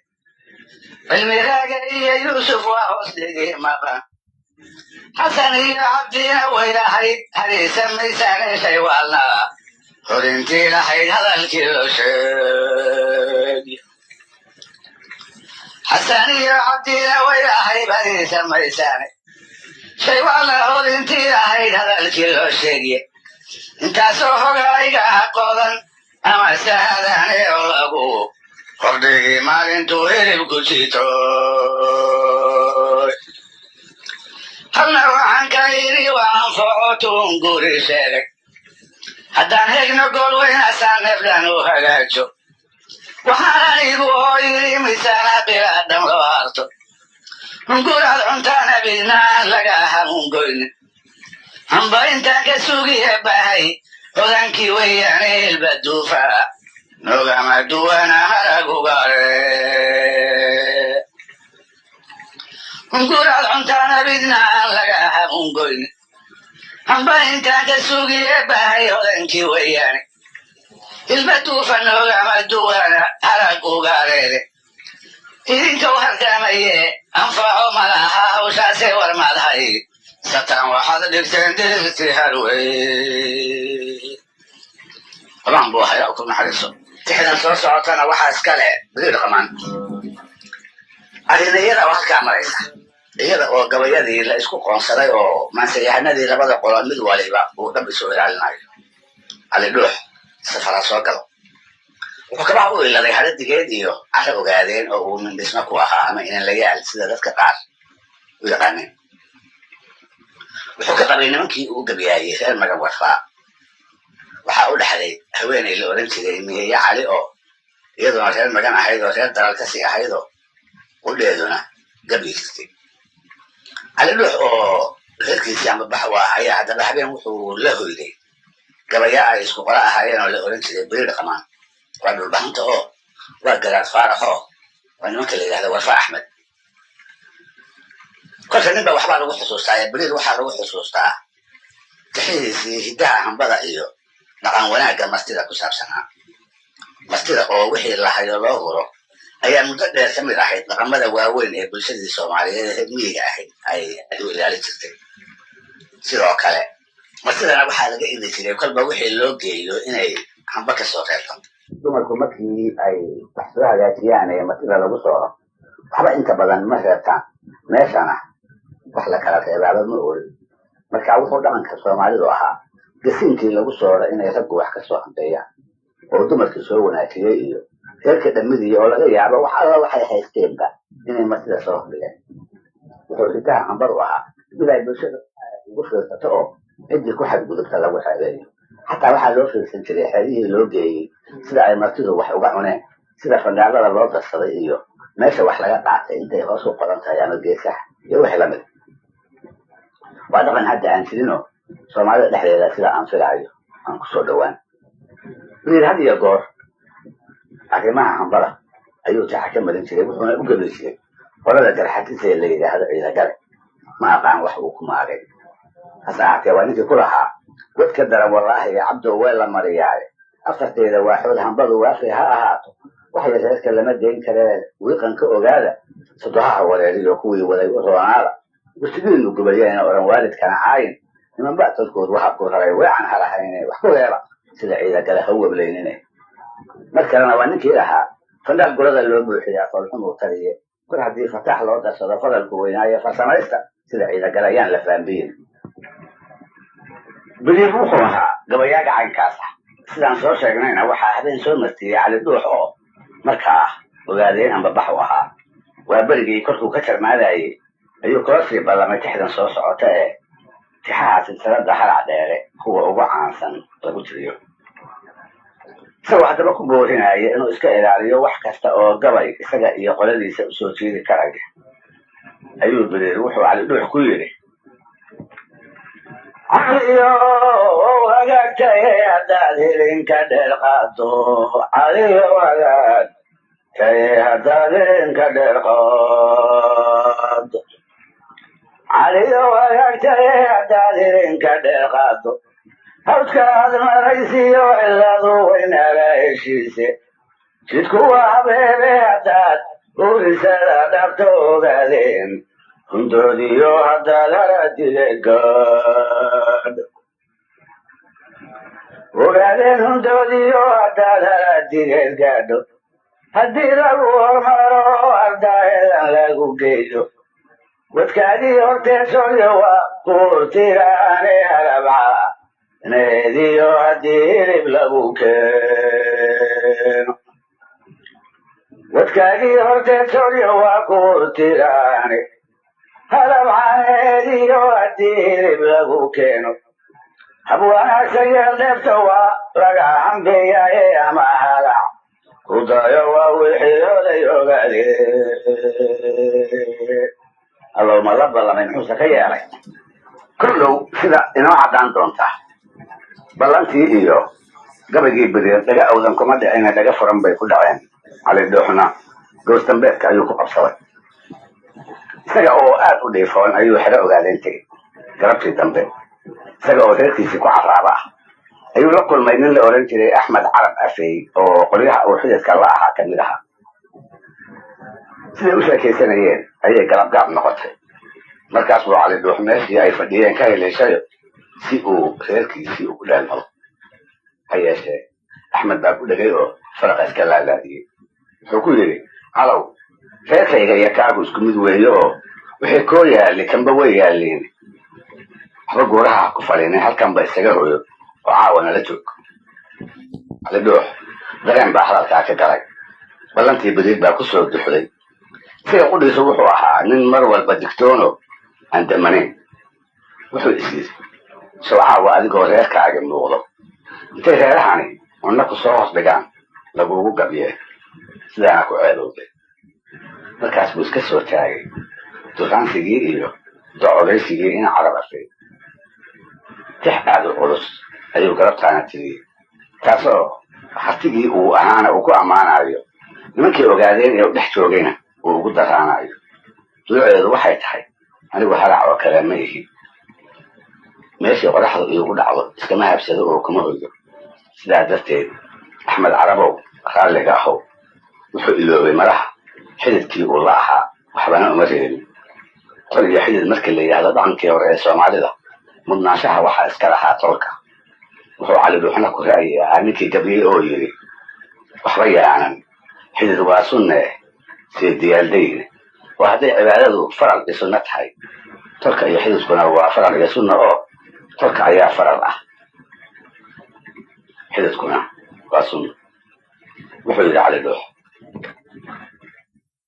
Cilmi Raaga iyo Yuusuf waa hoos dhigi maqan, Xasan iyo Cabdina way lahayd hadiisa maysaane shaywaalna horintii lahayd hadalkii loo sheegi. Xasan iyo Cabdina way ahay badii samaysaane, shay waa la hodintii ahayd hadalkii loo sheegiye. Intaasoo hogayga qodan ama sahadane oo lagu kordhigi maalintuu hilibku jito. Halna waxaan ka yidhi waa anfaco tuun guri sheegay, haddaan hegno gool weynasaan neefdan u hagaajo. Waxaan anigu oo yidhi misaana bilaadhan loo harto, hunguraad cuntaana bidnaan laga hamungoynin. Hamba intaan ka sugiye bahay hodankii weeyaane, hilba duufa nogama duwana haragugare. Hunguraad cuntaana bidnaan laga hamungoynin, hamba intaan ka sugiye bahay hodankii weeyaane, hilba duufa nogama duwana harag ugareede. Idinka u hardaamaye anfaco malaha hawshaase warmadhay sataan, waxaad dhigteen dirti harwey qabaan buu ahay ku naxariiso. Tixdan soo socotana waxaa iska leh Bariir Qamaan. Arrin iyada oo halkaa maraysa, iyada oo gabayadii la isku qoonsaday oo maansayahanadii labada qolo mid waliba uu dhab isu ilaalinayo, Cali Dhuux safaraa soo galo. Wuxuu kabaha u iladay haradigeed iyo caro Ogaadeen oo uu mindhismo ku ahaa ama inanlayaal sida dadka qaar u yaqaaneen. Wuxuu ka qabay nimankii uu gabiyaayey reer Magan Warfaa. Waxaa u dhexday haweeney la odhan jiray Miyeya Cali oo iyaduna reer Magan ahayd oo reer Dalal kasii ahaydoo qudheeduna gabyi jirtay. Cali Dhuux oo reerkiisii ama bax u ah ayaa haddaba habeen wuxuu la hoyday gabaya ay isku qolo ahaayeen oo la odhan jiray Bariir Qamaan. Waa Dhulbahanta oo waa Garaad Faarax oo waa nimanka la yidhahda Warfa Axmed. Kolka nin ba waxbaa lagu xusuustaa ee Bariir waxaa lagu xusuustaa tixihiisii hiddaha hambada iyo dhaqan wanaagga martida ku saabsanaa. Martida oo wixii lahayo loo huro ayaa muddo dheer ka mid ahayd dhaqamada waaweyn ee bulshadii Soomaaliyeed ee miyiga ahayd ay aad u ilaalin jirtay. Sidoo kale martidana waxaa laga idi jiray kolba wixii loo geeyo inay hamba kasoo reebto. Dumarku markii ay wax soo hagaajiyaan ee martida lagu sooro, waxba inta badan ma reebtaan, meeshana wax la kala reebaaba ma oolin. Marka wuxuu dhaqanka Soomaalidu ahaa gasiinkii lagu sooro inay raggu wax kasoo hambeeyaan oo dumarkii soo wanaajiyey iyo reerka dhammidii oo laga yaabo wax alla waxay haysteenba inay martida soo hordhigeen. Wuxuu hiddaha hambadu ahaa mid ay bulshada ugu fiirsato oo ciddii ku xadgudubta lagu xeebeeyo. Xataa waxaa loo fiirsan jiray xeelihii loo geeyey, sida ay martidu wax uga cuneen, sida fandhaalada loo darsaday iyo meesha wax laga qaatay intay hoos u qoran tahay ama geesaha iyo wixii lamid. Waa dhaqan hadda aan jirinoo Soomaalida dhexdeeda sida aan filaayo aan kusoo dhowaan. Bariir had iyo goor arrimaha hambada ayuu taxa ka marin jiray, wuxuuna u gabi jiray qolada Garxatisa ee la yidhaahdo Ciidagale. Ma aqaan wax uu ku maagay, hase ahaatee waa ninkii ku lahaa: "Godka daran wallaahi ee Cabdow way la mariyaaye, afarteeda waaxood hambadu waafi ha ahaato, waxay reerka lama dayn karee wiiqanka ogaada, sodohaha wareeriyo kuwii waday u roonaada, gusigiinu gubayayna oran waalidkana caayin, nimanba tolkood waxa ku raray weecan halahayne, wax ku reeba sida Ciidagale ha weblaynine." Mar kalena waa ninkii lahaa: "Fandhaal gurada loo buuxiyaa foolxumuu tariye, kor haddii fataax loo darsado fadalku weynaaye, farsamaysta sida Ciidagale ayaan la faambiyin." Beriir wuxuu ahaa gabayaaga caynkaas ah. Sidaan soo sheegnayna waxaa habeen soo martiyey Cali Dhuux oo markaa Ogaadeen amba bax u ahaa. Waa berigii korkuu ka jarmaadayey ayuu kula sii ballamay tixdan soo socota ee tixaha silsilada Halac Dheere kuwa ugu caansan lagu tiriyo, isagoo haddaba ku boorinaya inuu iska ilaaliyo wax kasta oo gabay isaga iyo qoladiisa usoo jiidi karaya. Ayuu Beriir wuxuu Cali Dhuux ku yidhi: "Caliyow hagaagtaye haddaad hilinka dheer qaado, Caliyow hagaagtaye haddaad hilinka dheer qaado, Caliyow hagaagtaye haddaad hilinka dheer qaado, hawdkaad maraysiyo ciladu waynaga heshiise, jidku waa habeebe haddaad hurisada dhabto, Ogaadeen hundoodiyo haddaad haradile gaadho, Ogaadeen hundoodiyo haddaad haradigeed gaadho." Haddii lagu hormaro ardaaheedan lagu geeyo, wadkaadii horteesoyo waa kuurtiraane halabca neediyo haddii hilib lagu keeno. Wadkaagii horteesoyo waa kuurtiraane halabcaneediyo haddii hilib lagu keeno. Hab wanaagsan yeel dheefta waa laga hambeeyaaye, ama halac ku dayo waa wixii oday ogaade. Allow ma la ballamay, muxuuse ka yeelay? Kollow sida inoo caddaan doonta, ballantii iyo gabaygii beriir dhaga awdan kuma dhicina, dhaga furan bay ku dhaceen. Cali Dhuuxna goosdambeedka ayuu ku qabsaday. Isaga oo aad u dhiifoon ayuu xero Ogaadeen tegey galabtii dambe. Isaga oo reerkiisii ku carraaba ah ayuu la kulmay nin la odhan jiray Axmed Carab Afey, oo qolyaha uu xididka la ahaa ka mid ahaa. Siday u sheekaysanayeen ayay galabgaab noqotay. Markaas buu Cali Dhuux meeshii ay fadhiyeen ka heleeshayo si uu reerkiisii ugu dheelmado. Ha yeeshee Axmed baa ku dhegay oo faraqa iska laalaadiyey. Wuxuu ku yidhi, "Calow, reerkayga iyo kaagu isku mid weeye, oo wixii koo yaalli kanba way yaalliin. Waxba guuraha ha ku falinin, halkan ba isaga hoyo oo caawa nala joog." Cali Dhuux dareen baa hadalkaa ka galay. Ballantii badiid baa ku soo duxday. Isaga qudhiisu wuxuu ahaa nin mar walba digtoono aan damanayn. Wuxuu is yidhi, "Sow caawa adigoo reerkaaga muuqdo intay reerahani cunno ku soo hoos dhigaan lagugu gabyee, sidaana ku ceebowday." Markaas buu iska soo taagay duraansigii iyo docodaysigii in Carab Afey. Tix aad u culus ayuu galabtaana tiriyey, taasoo hartigii uu ahaana uu ku ammaanayo, nimankii Ogaadeen ee u dhex joogayna uu ugu daraanayo. Duuceedu waxay tahay, "Anigu halac oo kale ma ihi. Meeshii qoraxdu iigu dhacdo iskama habsado oo kuma hoydo. Sidaa darteed, Axmed Carabow, raalliga ahow." Wuxuu iloobay madaxa xididkii uu la ahaa, waxbana uma reebin. Tol iyo xidid markii la yidhaahdo, dhaqankii hore ee Soomaalida mudnaanshaha waxaa iska lahaa tolka. Wuxuu Cali Dhuuxna ku ra'yi ahaa ninkii gabyey oo yidhi, "Waxba yaanan xidid waa sunne seediyaaldayne." Oo hadday cibaadadu faral iyo sunno tahay, tolka iyo xididkuna waa faral iyo sunna, oo tolka ayaa faral ah, xididkuna waa sunna. Wuxuu yidhi Cali Dhuux,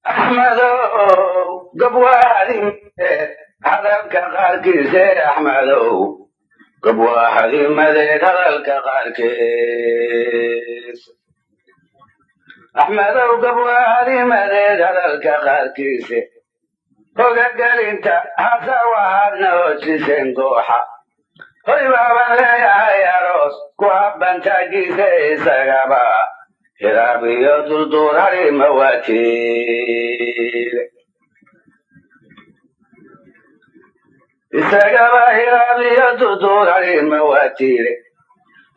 "Axmedow gabwaadimadeed hadalka qaarkiise, Axmedow gabwaahadimadeed hadalka qaarkiis, Axmedow gabwaahadimadeed hadalka qaarkiise, hogagalinta hase waxaadna hoojiseen gooxa. Hoy baaban leeyahay aroos ku habantaagiisa, isagaba hiraab iyo durduur harima waatiile, isagaba hiraab iyo durduur harima waatiile.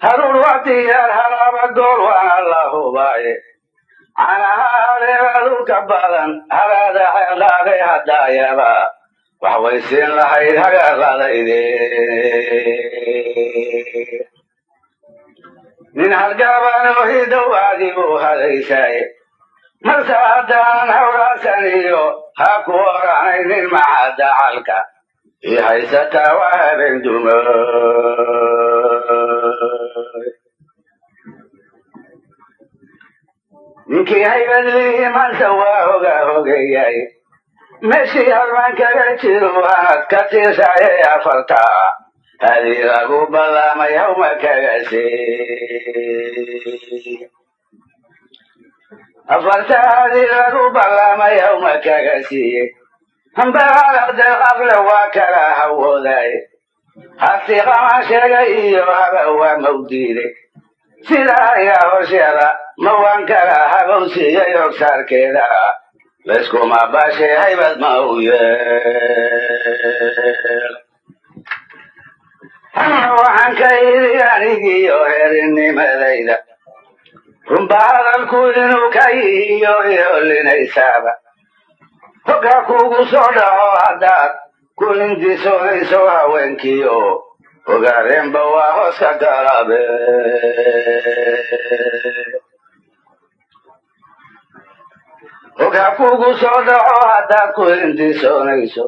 Haruur waa diyaar, halaaba gool waana la hubaaye. Canaha haleeladu ka badan halaada xeeldhaabay, haddaayaba wax waysiin lahayd hagaarladayde. Nin halgaabanoo hidow adigu hadaysaaye, marse haddaanan hawraasan iyo ha ku oranaynin, maca dacalka ii haysataa waa habeen dumo. Ninkii haybadlihi maanta waa hoga hogeeyay, meeshii halmaan kaga jiro hanad ka tiirsaayay. Afartaa hadii lagu ballamay hawma kaga sii, afarta hadii lagu ballamay hawma kaga siiye. Hambahalaqdeeqafle waa kala hawooday, hasiqama sheegay iyo haba waa mawdiiday. Sida ayaa horsheeda ma waan kala habowsiiyey, ogsaarkeeda layskuma baashay, haybad ma u yeel. Hanna waxaan ka idhi anigiyo heerinimadayda, runba hadalku inuu ka yihiyo iholinaysaaba. Hogga kugu soo dhaco haddaad ku hindisoonayso, haweenkiio Ogaadeenba waa hoos ka galabe. Og ha kugu soo dhaco haddaad ku hindisoonayso.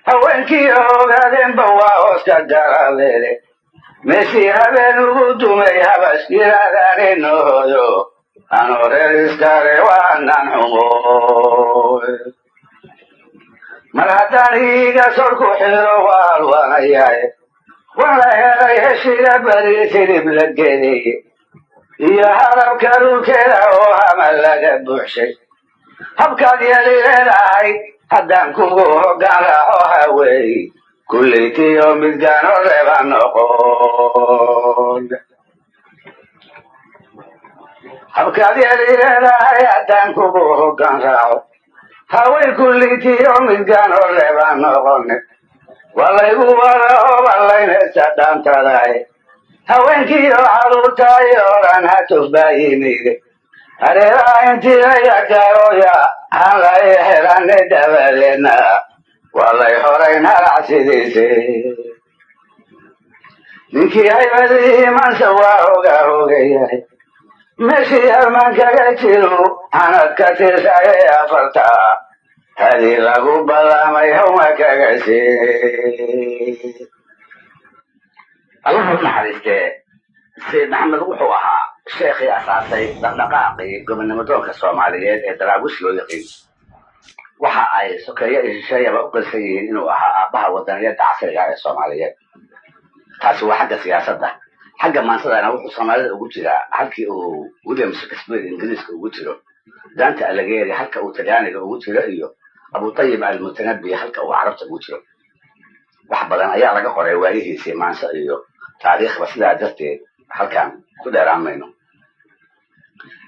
Haweenkii ogaadeenba waa hooska garabeele. Meeshii habeen ugu dumay habas yiraahdaaninohoyo anoo reer iskale waanan xumo. Mar haddaan iiga sorku xiro waalwanayahay, waan la helay heshiga beri silib la geleye iyo harabka dhulkeeda oo hama laga buuxshay. Habkaad yeli leedahay haddaan kugu hoggaan raaco, haweey kulleytiyo midgaano reeba noqon. Habkaad yeli leedahay haddaan kugu hoggaan raaco, hawey kulleytiyo midgaano reeba noqon. Waa laygu wada hoballaynaysa dhaantadahay, haweenkiiyo caruurtaay oran hatuf baa yimide. Hareeraha intii laga garoya aan lay helanay, dabadeedna waa lay horayn halac sidiise. Ninkii haybadii imansa waa hoga hogayahay, meeshii halmaan kaga jiro hanad ka tirsayay afarta hadii lagu ballamay hawma kaga sii. Allahu naxariistee, Sayid Maxamed wuxuu ahaa sheekhii asaasay dhaqdhaqaaqii gobonimo doonka Soomaaliyeed ee Daraawish loo yaqiin. Waxa ay sokeeye iyo shisheeyaba u qirsan yihiin inuu ahaa aabbaha wadaniyadda casriga ee Soomaaliyeed. Taasi waa xagga siyaasadda. Xagga maansadana wuxuu Soomaalida ugu jiraa halkii uu William Shakespeare Ingiriiska ugu jiro, Dante Alighieri halka uu Talyaaniga ugu jiro, iyo Abutayib Almutanabi halka uu Carabta ugu jiro. Wax badan ayaa laga qoray waayihiisii maanso iyo taariikhba, sidaa darteed halkan ku dheeraan mayno.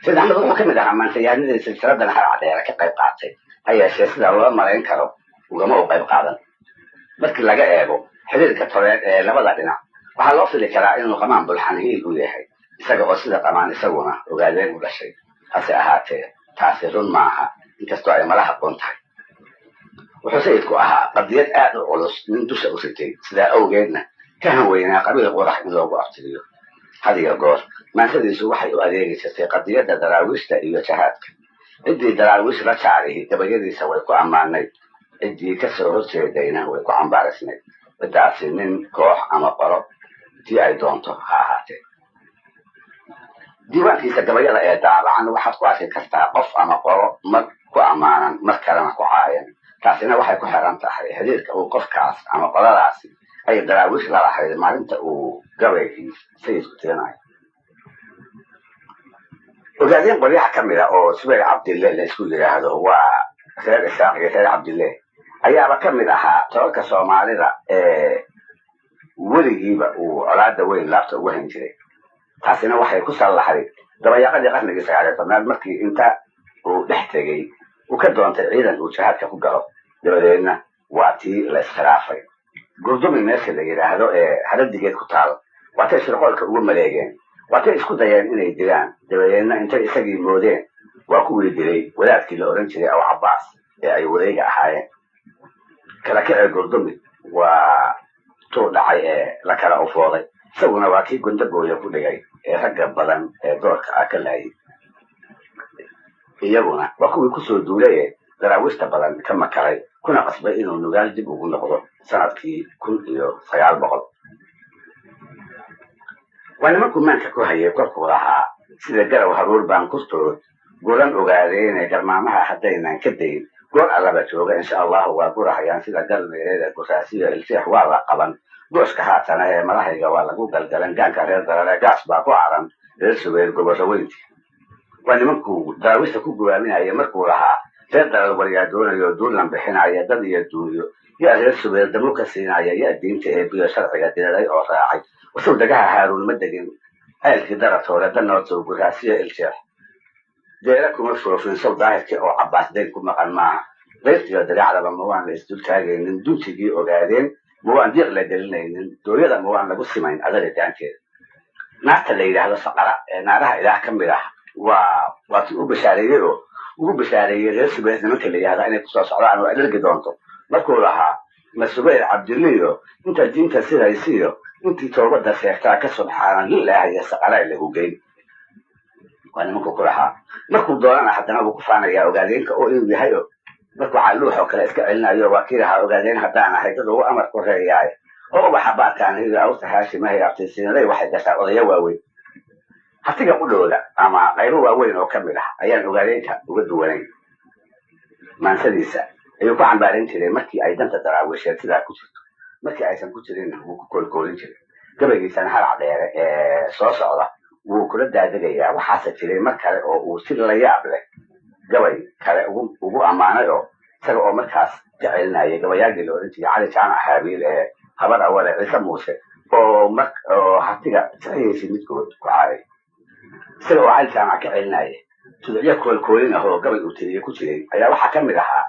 Sayid Axmed wuxuu ka mid ahaa maantayahanadii silsiladan Harcadheere ka qayb qaatay. Ha yeeshee, sida loo malayn karo ugama u qayb qaadan. Markii laga eego xiriirka toleed ee labada dhinac, waxaa loo fili karaa inuu Qamaan Bulxan hiil u yahay, isaga oo sida Qamaan isaguna Ogaadeen u dhashay. Hase ahaatee, taasi run maaha, inkastoo ay malaha qoon tahay. Wuxuu sayidku ahaa qadiyad aad u culus nin dusha u ritay, sidaa awgeedna ka hanweynaa qabiil qurax in loogu abtiriyo. Had iyo goor maansadiisu waxay u adeegi jirtay qadiyadda Daraawiishta iyo jahaadka. Ciddii Daraawiish la jaarihi gabayadiisa way ku ammaanayd, ciddii ka soo horjeedayna way ku cambaarisnayd. Ciddaasi nin, koox ama qolo tii ay doonto ha ahaatee. Diiwaankiisa gabayada ee daabacan waxaad ku arki kartaa qof ama qolo mar ku ammaanan, mar kalena ku caayan. Taasina waxay ku xiran tahay xiriirka uu qofkaas ama qoladaasi ay Daraawiish la lahayd maalinta uu gabaygii sayidku tirinayo. Ogaadeen qolyaha ka mid a oo Subayr Cabdille la isku yidhaahdo, waa reer Isaaq iyo reer Cabdille, ayaaba ka mid ahaa tolalka Soomaalida ee weligiiba uu colaadda weyn laabta ugu hayn jiray. Taasina waxay ku sallaxday dabayaaqadii qarnigii 19aad, markii inta uu dhex tegey uu ka doontay ciidan uu jihaadka ku galo. Dabadeedna waa tii la iskhilaafay. Gurdumi meesha la yidhaahdo ee haradigeed ku taal waatay shirqoolka ugu maleegeen, waatay isku dayeen inay dilaan. Dabadeedna intay isagii moodeen waa kuwii dilay wadaadkii la odhan jiray Aw Cabbaas ee ay wareega ahaayeen. Kala kacee Gurdumi waa tuu dhacay ee la kala ufooday, isaguna waa kii gundagooya ku dhigay ee ragga badan ee doorka ah ka laayay. Iyaguna waa kuwii kusoo duulay ee Daraawiishta badan ka makaray, kuna qasbay inuu Nugaal dib ugu noqdo sanadkii 1900. Waa nimankuu maanka ku hayay korkuu lahaa: sida garow haruur baan kurtood guran ogaadeene, garmaamaha haddaynan ka dayn, goor allaba jooga insha Allahu waa gurahayaan sida galmeereeda. Guraasiyo iljeex waa la qaban gooska haatana ee malahayga waa lagu galgalan gaanka reer Darare, gaas baa ku caran reer Subayr gobosho weynti. Waa nimankuu Daraawiishta ku gubaaminaya markuu lahaa: reer Darar waryaa doonayo duulan bixinaya, dad iyo duunyo yaa reer Subayr damu ka siinaya, yaa diinta eebiyo sharciga diraray oo raacay. Wuxuu dagaha Haaruun ma degin ceelkii Daratoore danoodsow guraasiyo iljeex deera kuma foofin. Sow daahirkii oo Cabbaas dayn ku maqan maaha? Dayrtiyo diraacdaba ma waan la isdul taagaynin? Duntigii Ogaadeen ma waan diiq la gelinaynin? Dooyada ma waan lagu simayn adaridaankeeda? Naarta la yidhaahdo Saqara ee naaraha Ilaah ka mid ah waa tii u bashaareeyey oo ugu bashaareeyey reer Subayr nimanka la yidhahda inay kusoo socdaan oo alergi doonto, markuu lahaa: ma Subayr Cabdiliyo inta diinta sidaysiyo intii toobadda sheegtaa ka subxaana lilaahi iyo Saqaraa lagu geyn. Waa nimanku ku lahaa. Markuu doonana haddana wuu ku faanayaa ogaadeenka oo inuu yahay o markuu calluux oo kale iska celinayo, waa kii lahaa: "Ogaadeen haddaan ahay, dad ugu amar ku reeyaaye oo ubaxa baarkaan hiyo awta haashimahay abtaysiinaley waxay gashaa odayo waaweyn." Hatiga qudhooda ama qaybo waaweyn oo ka mid ah ayaan ogaadeenka uga duwanayn. Maansadiisa ayuu ku cambaarin jiray markii ay danta Daraawiisheed sidaa ku jirto, markii aysan ku jirinna wuu ku koolkoolin jiray. Gabaygiisana Halac Dheere ee soo socda wuu kula daadegayaa. Waxaase jiray mar kale oo uu si la yaab leh gabay kale ugu ammaanay, oo isaga oo markaas ka celinayay gabayaagii la odhan jiray Cali Jaamac Haabiil ee Habar Awale Ciise Muuse oo mar oo hatiga saxihiisii midkood ku caayay. Isaga oo Cali Jaamac ka celinaya, tuducyo koolkoolin ah oo gabay uu tiriye ku jiray ayaa waxaa ka mid ahaa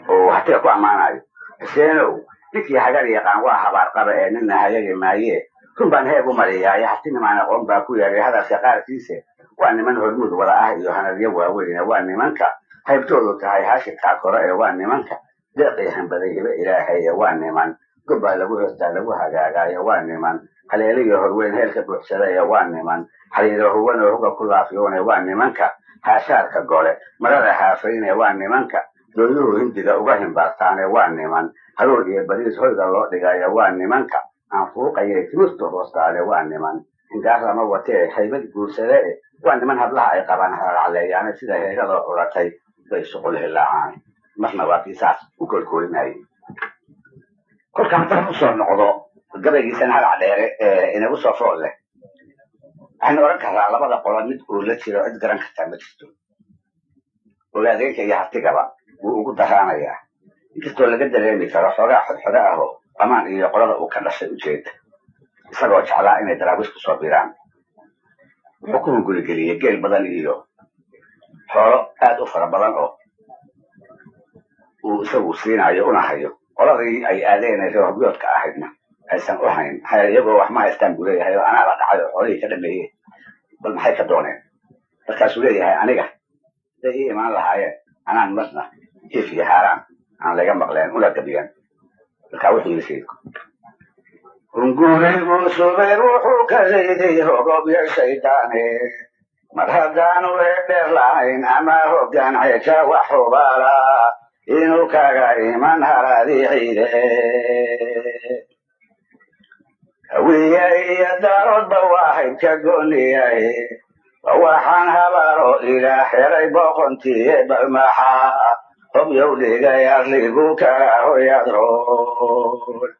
oo hatiga ku ammaanayo: "Xuseenow, ninkii hagar yaqaan waa habaar qaba ee nina hayagi maayee, run baan heeg u mariyaaye, hatinimaan aqoon baa ku yaray hadalka qaarkiise. Waa niman hormuud wada ah iyo hanadyo waaweyne, waa nimanka haybtoodu tahay haashidkaa kore ee, waa nimanka deeqii hambaday hibe ilaahaye, waa niman gobbaa lagu hostaa lagu hagaagaayo, waa niman haleeliyo horweyn heelka buuxsadaya, waa niman xariiro huwanoo huga ku laafiyoone, waa nimanka haashaarka gole marada haafayne, waa nimanka dooyuhu hindiga uga himbaartaane, waa niman haroor iyo bariis hoyga loo dhigayo, waa nimanka aan fuuqayay timirtu hoostaale, waa niman hingaar lama watee haybad guursade e, waa niman hablaha ay qabaan hararcaleeyaane, sida heegadoo curatay bay shuqul hilaacaan." Marna waa kii saas u koolkoolinayay. Kolka haddaan usoo noqdo gabaygiisana Halac Dheere ee inagu soo fool leh, waxaynu odhan karraa labada qolo mid uu la jiro cid garan kartaa ma jirto. Ogaadeenka iyo hartigaba wuu ugu daraanayaa, inkastoo laga dareemi karo xoogaa xodxodo ah oo amaan iyo qolada uu ka dhashay ujeeda, isagoo jeclaa inay Daraawiish kusoo biraan. Wuxuu ku hungurigeliyey geel badan iyo xoolo aad u fara badan oo uu isagu siinayo una hayo, qoladii ay aadeen ee reer Hobyoodka ahaydna aysan u hayn. Maxaa iyagoo wax ma haystaan buu leeyahay, oo anaa la dhacay oo xoolihii ka dhameeyey, bal maxay ka dooneen? Markaasuu leeyahay: "Aniga hadday ii imaan lahaayeen, anaan marna hiif iyo haaraan aan laga maqleen una gabiyeen." Markaa wuxuu yidhi sayidku: "Hungurigu subay wuxuu ka riday hogobyo shaydaane, mar haddaanu heedheer lahayn ama hoggaan ceja wax hubaala inuu kaga iman haraadi ciide. Hawiye iyo Daaroodba waa haybka gooniyaye, waxaan habaaro ilaa xeray boqontiye, balmaxa hobyow dhigay arligu kala hoyadroon.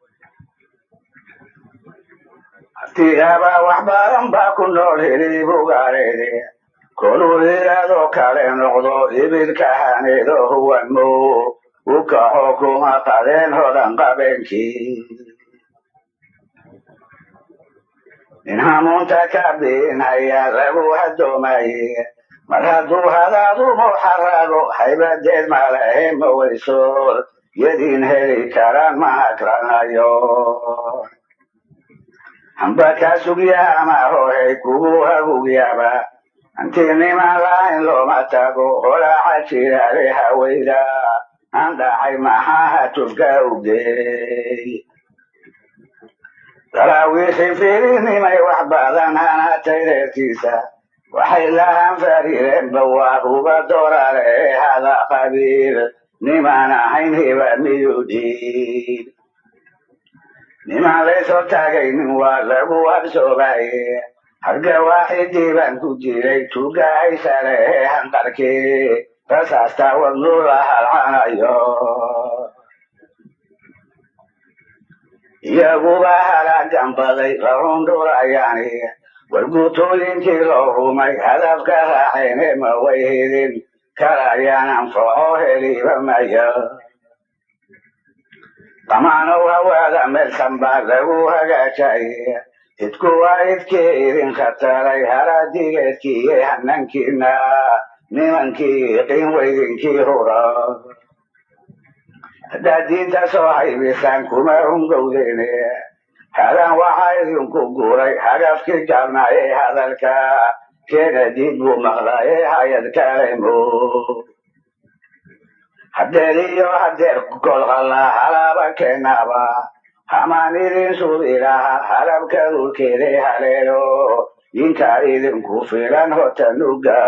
Hartigaba wax badan baa ku nool hilibugareede, koluu hiraadoo kale noqdo ibilka haneedo huwamo u kaco kuma qadeen hodan qabeenkii. Nin hamuunta ka biinaya lagu hadoomaye, mar hadduu hadaadumu xarago haybadeed malahe mawaysoor yadiin heli karaan ma hakranayo. Hamba kaa sugyaama hohay kugu hagugyaba, hantinima lahayn looma tago holaaca jiraale, hawayda aan dhacay maxaa hatufka ugey. Daraawiishin fiirinimay wax badan hanatay reerkiisa, waxay lahan fariireenba waa huba doorale, hada qabiil nimaan ahayn hiba miyuudhiib, nimaan laysoo taagaynin waa lagu habsoobaye, harga waaxidii baan ku jiray tuuga haysalehe, hanqarkii rasaasta wadnula halcanayo, iyaguba halaagan baday la hundhurayaani, warguutooyinkii loo rumay hadafka raaceene, ma way helin karayaan anfaco heliba mayo. Damaanow hawaada meelsan baa lagu hagaajay, idku waa idkii idin khataray haraadigeedkiiye, hanankiina nimankii qiin weydinkii hura, haddaad diinta soo haybisaan kuma hungowdene, hadan waxaa idinku guuray hagafkii gaabnaaye, hadalka keena diid buu maqlaaye hayad kalemo, hadeer iyo hadeer kolqalla halaaba keenaba, hamaan idin suubi laha halabka dhulkeede haleelo. Inta idinku filan hotanuga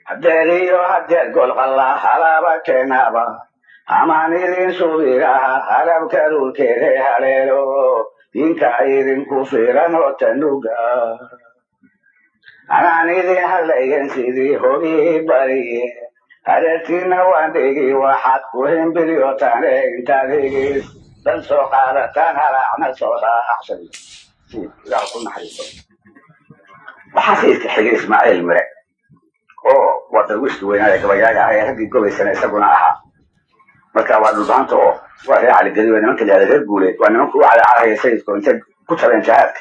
hadeeriyo hadeer golqalla halaba keenaba amaan idin subigaha halabka dhulkeede haleelo. Inta idinku filan hotanuga anaan idin hadlayan sidii hogii bariye, hareertiina waan dhigi waxaad ku himbilyotaane intaad higis dan soo qaadataan halaacna soo raacsan. Ilaah ku naxariiso. Waxaa sayidka xigay Ismaaciil Mire oo waa darwiishkii weynaa ee gabayaaga ah ee raggii gobaysana isaguna ahaa. Marka waa Dhulbaanta oo waa reer Caligeli, waa nimanka la reer Guuleed, waa nimanku u calaacalahaya sayidku intay ku jabeen jihaadka.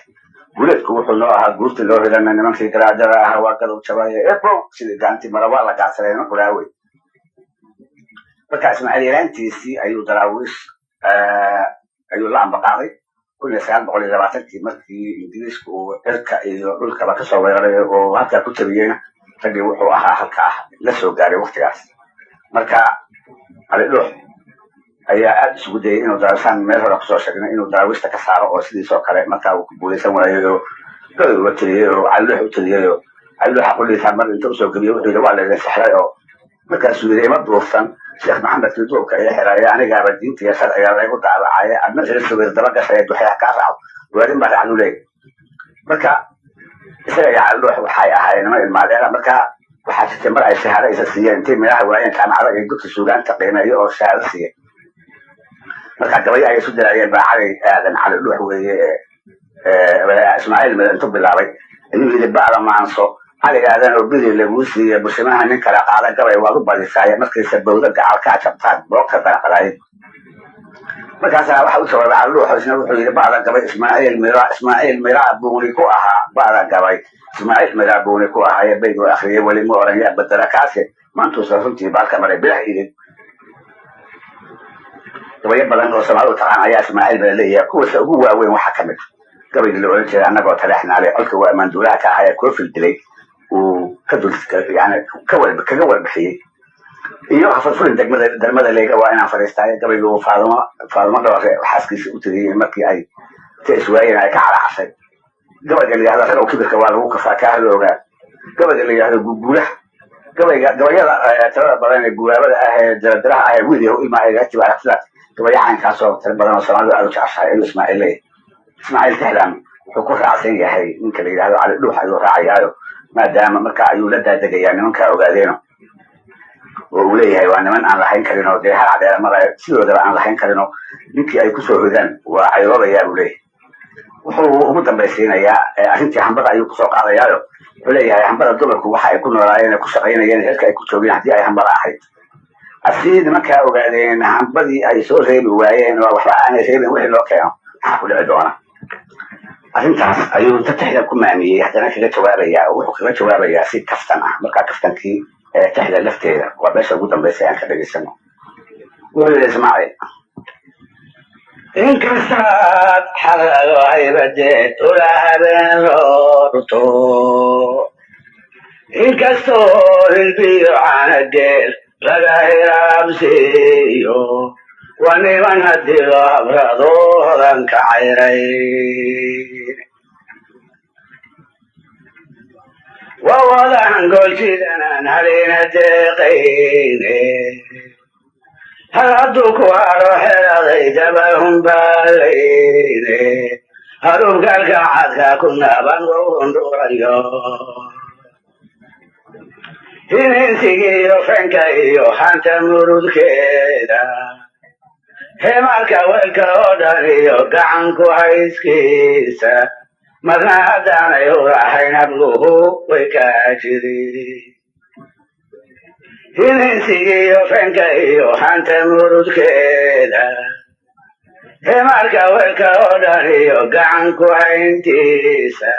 Guuleedku wuxuu noo ahaa guurti loo helana, nimankii garaadada ahaa waa gadow jabaya ebow sidii gaantii mara waa la gaacsaday nimanku laawey. Marka Ismaaciil yaraantiisii ayuu Daraawiish ayuu la ambaqaaday 1920-kii, markii Ingiriisku uu cirka iyo dhulkaba kasoo weeraray oo halkaa ku jabiyeyna raggii wuxuu ahaa halkaa la soo gaaray waktigaas. Marka Cali Dhuux ayaa aad isugu dayay inuu Daraawishaan meel hore kusoo sheegnay inuu Daraawiishta ka saaro oo sidiisoo kale markaa uu ku guulaysan waayey oo gabay uga teliyey oo Cali Dhuux u teliyey oo Cali Dhuuxa qudhiisa mar inta usoo gebiyey wuxuu yidhi waa laydin sixray, oo markaasuu yidhi ima duufsan Sheekh Maxamedkii duubka ii xiraya, anigaaba diinta iyo sharciga laygu daabacaya, adna reer Subayr daba gashaya duxeeha kaa raaco weerin baa raacdu leeyahy. Marka isaga iyo Cali Dhuux waxay ahaayeen niman ilmaadeera. Marka waxaa jirtay mar ay shahaado isa siiyeen intay meelaha waayeen jaamacada iyo gudka suugaanta qiimeeyo oo shahaado siiyeen. Marka gabayo ay isu diraayeen baa Cali Aadan Cali Dhuux weeye Ismaaciil Mire intuu bilaabay ayuu yidhi bacda maanso Cali Aadan oo bili laguu siiye bushimaha nin kala qaada gabay waad u badisaaye markiisa bawda gacal kaa jabtaad boogta danaqdaay. Markaasaa waxa u jawaabay Cali Dhuux, isna wuxuu yidhi bacda gabay Ismaaciil Mira, Ismaaciil Mira buuni ku ahaa, bacda gabay Ismaaciil Mira buuni ku ahaaye baygu akhriyey weli ma oran yaa bedela kaase maantuusan runtii baalka maray bilah idin. Gabayo badan oo Soomaalidu taqaan ayaa Ismaaciil Mira leeyahay, kuwaasa ugu waaweyn waxaa ka mid ah gabaygii la oran jiray annagoo taleexnaale colka waa maanduulaha ka ahaa ee Koofil dilay uu ka dul yani ka war kaga warbixiyey, iyo hafadfurin degmada degmada leega waa inaan fadhiistaayo gabaygii uu Faadumo Dhoore xaaskiisa u tiriyey markii ay ta iswaayeen ay ka calaacashay, gabayga la yidhahdo rag kibirka waa lagu kafaa kaa loogaa, gabayga la yidhahdo guguulaha, gabayga gabayada tirada badan ee guulaabada ah ee diradiraha ah ee wiil yahow ilmaha iga jibaa sidaas gabaya caynkaasoo tiro badan oo Soomaalidu aad u jeceshahay ayuu Ismaaciil leeyahay. Ismaaciil tixdan wuxuu ku raacsan yahay ninka la yidhahdo Cali Dhuux ayuu raacayaayo, maadaama marka ayuu la daadegayaa nimanka ogaadeeno oo uu leeyahay waa niman aan lahayn karin oo dee hal cadeera mara sidoodaba aan lahayn karin oo ninkii ay kusoo hodaan waa cayroobayaa buu leeyahay. Wuxuu ugu dambaysiinayaa arrintii hambada ayuu kusoo qaadayaayo, wuxuu leeyahay hambada dumarku waxa ay ku noolaayeen ee ku shaqaynayeen heerka ay ku joogeen haddii ay hambada ahayd asii nimankaa ogaadeen hambadii ay soo reebi waayeen oo waxba aanay reebin wixii loo keeno maxaa ku dhici doona. Arrintaas ayuu inta tixda ku maamiyey haddana kaga jawaabayaa oo wuxuu kaga jawaabayaa si kaftan ah. Markaa kaftankii tixda lafteeda waa meesha ugu dambaysa aan ka dhegaysano. Wuxuu yidhi Ismaaciil inkastaad xalalo haybadeed ula habeen roorto, inkastoo hilbiyo caanageel laga hiraabsiiyo, waa niman haddii loo habrado hodanka cayray, waa wadahan gooljidanaan halina deeqayne, hal hadduu ku haro xeraday dabahunbaalayne, harubkaalka cadka ku naaban wundhurayo, hininsigiiyo fenka iyo hanta murudkeeda, hemarka weelka oo dhan iyo gacan ku hayskiisa, marna haddaanay urahayn habluhu way kaa jiri. Hininsigiiyo fenka iyo hanta murudkeeda, hemarka weelka oo dhan iyo gacan ku hayntiisa,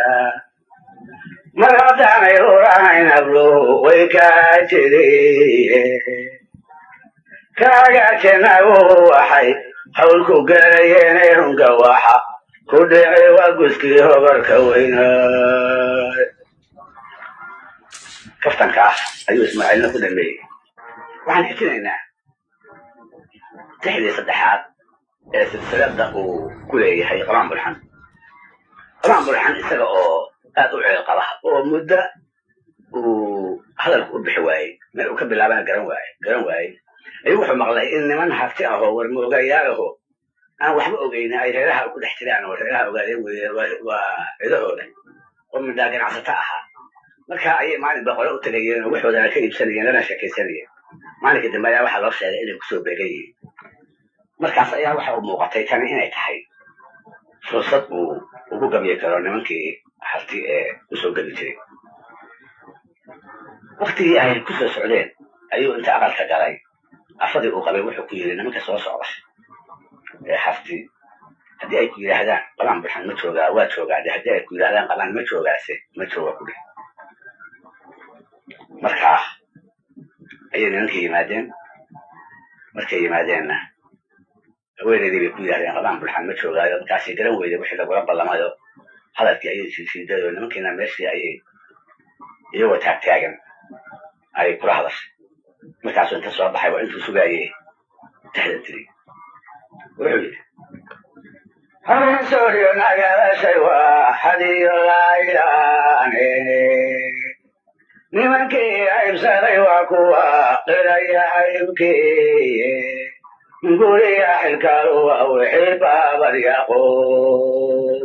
mar haddaanay urahayn habluhu way kaa jiriye, kaagaajanaguhu waxay hawl ku galayeen runka waxa ku dhici waa guskii hobarka weynaay. Kaftanka ah ayuu Ismaaciilna ku dhameeyey. Waxaan xijinaynaa tixdii saddexaad ee silsilada uu ku leeyahay Qamaan Bulxan. Qamaan Burxan isaga oo aad u ceel qaba oo muddo uu hadalku u bixi waayey, meel uu ka bilaabana garan waayey, ayuu wuxuu maqlay in niman harti ahoo warmoogayaal aho aan waxba ogeyna ay reeraha ku dhex jiraan, oo reeraha ogaadeen weye, waa cidahooda oo midhaa ganacsato ahaa. Marka ayay maalin ba qole u tagayeen oo waxoodana ka iibsanayeen lana sheekaysanayeen. Maalinka dambe ayaa waxaa loo sheegay inay kusoo beegan yihiin. Markaas ayaa waxa uu muuqatay tani inay tahay fursad uu ugu gabyi karo nimankii harti ee usoo gebi jiray. Waktigii ay kusoo socdeen ayuu inta aqalka galay afadii uu qabay wuxuu ku yidhi: "Nimanka soo socda ee harti haddii ay ku yidhaahdaan Qabaan Burxan ma joogaa, waa joogaa de. Haddii ay ku yidhahdaan Qabaan ma joogaase, ma jooga ku dheh." Markaa ayay nimankii yimaadeen. Markay yimaadeenna haweeneydii bay ku yidhahdeen Qabaan Burxan ma joogaayo. Markaasay garan weyday wixii lagula ballamayo. Hadalkii ayay siisiiday oo nimankiina meeshii ayay iyagoo taagtaagan ayay kula hadashay. Markaasuu inta soo baxay waa intuu sugaayey tixda tiri. Wuxuu yidhi: "Habeen sooryo nagalashay waa hadiyo laayaane, nimankii aybsaday waa kuwa qiraya aybkii, guriya xilkaalu waa wixii baabad yaqoon.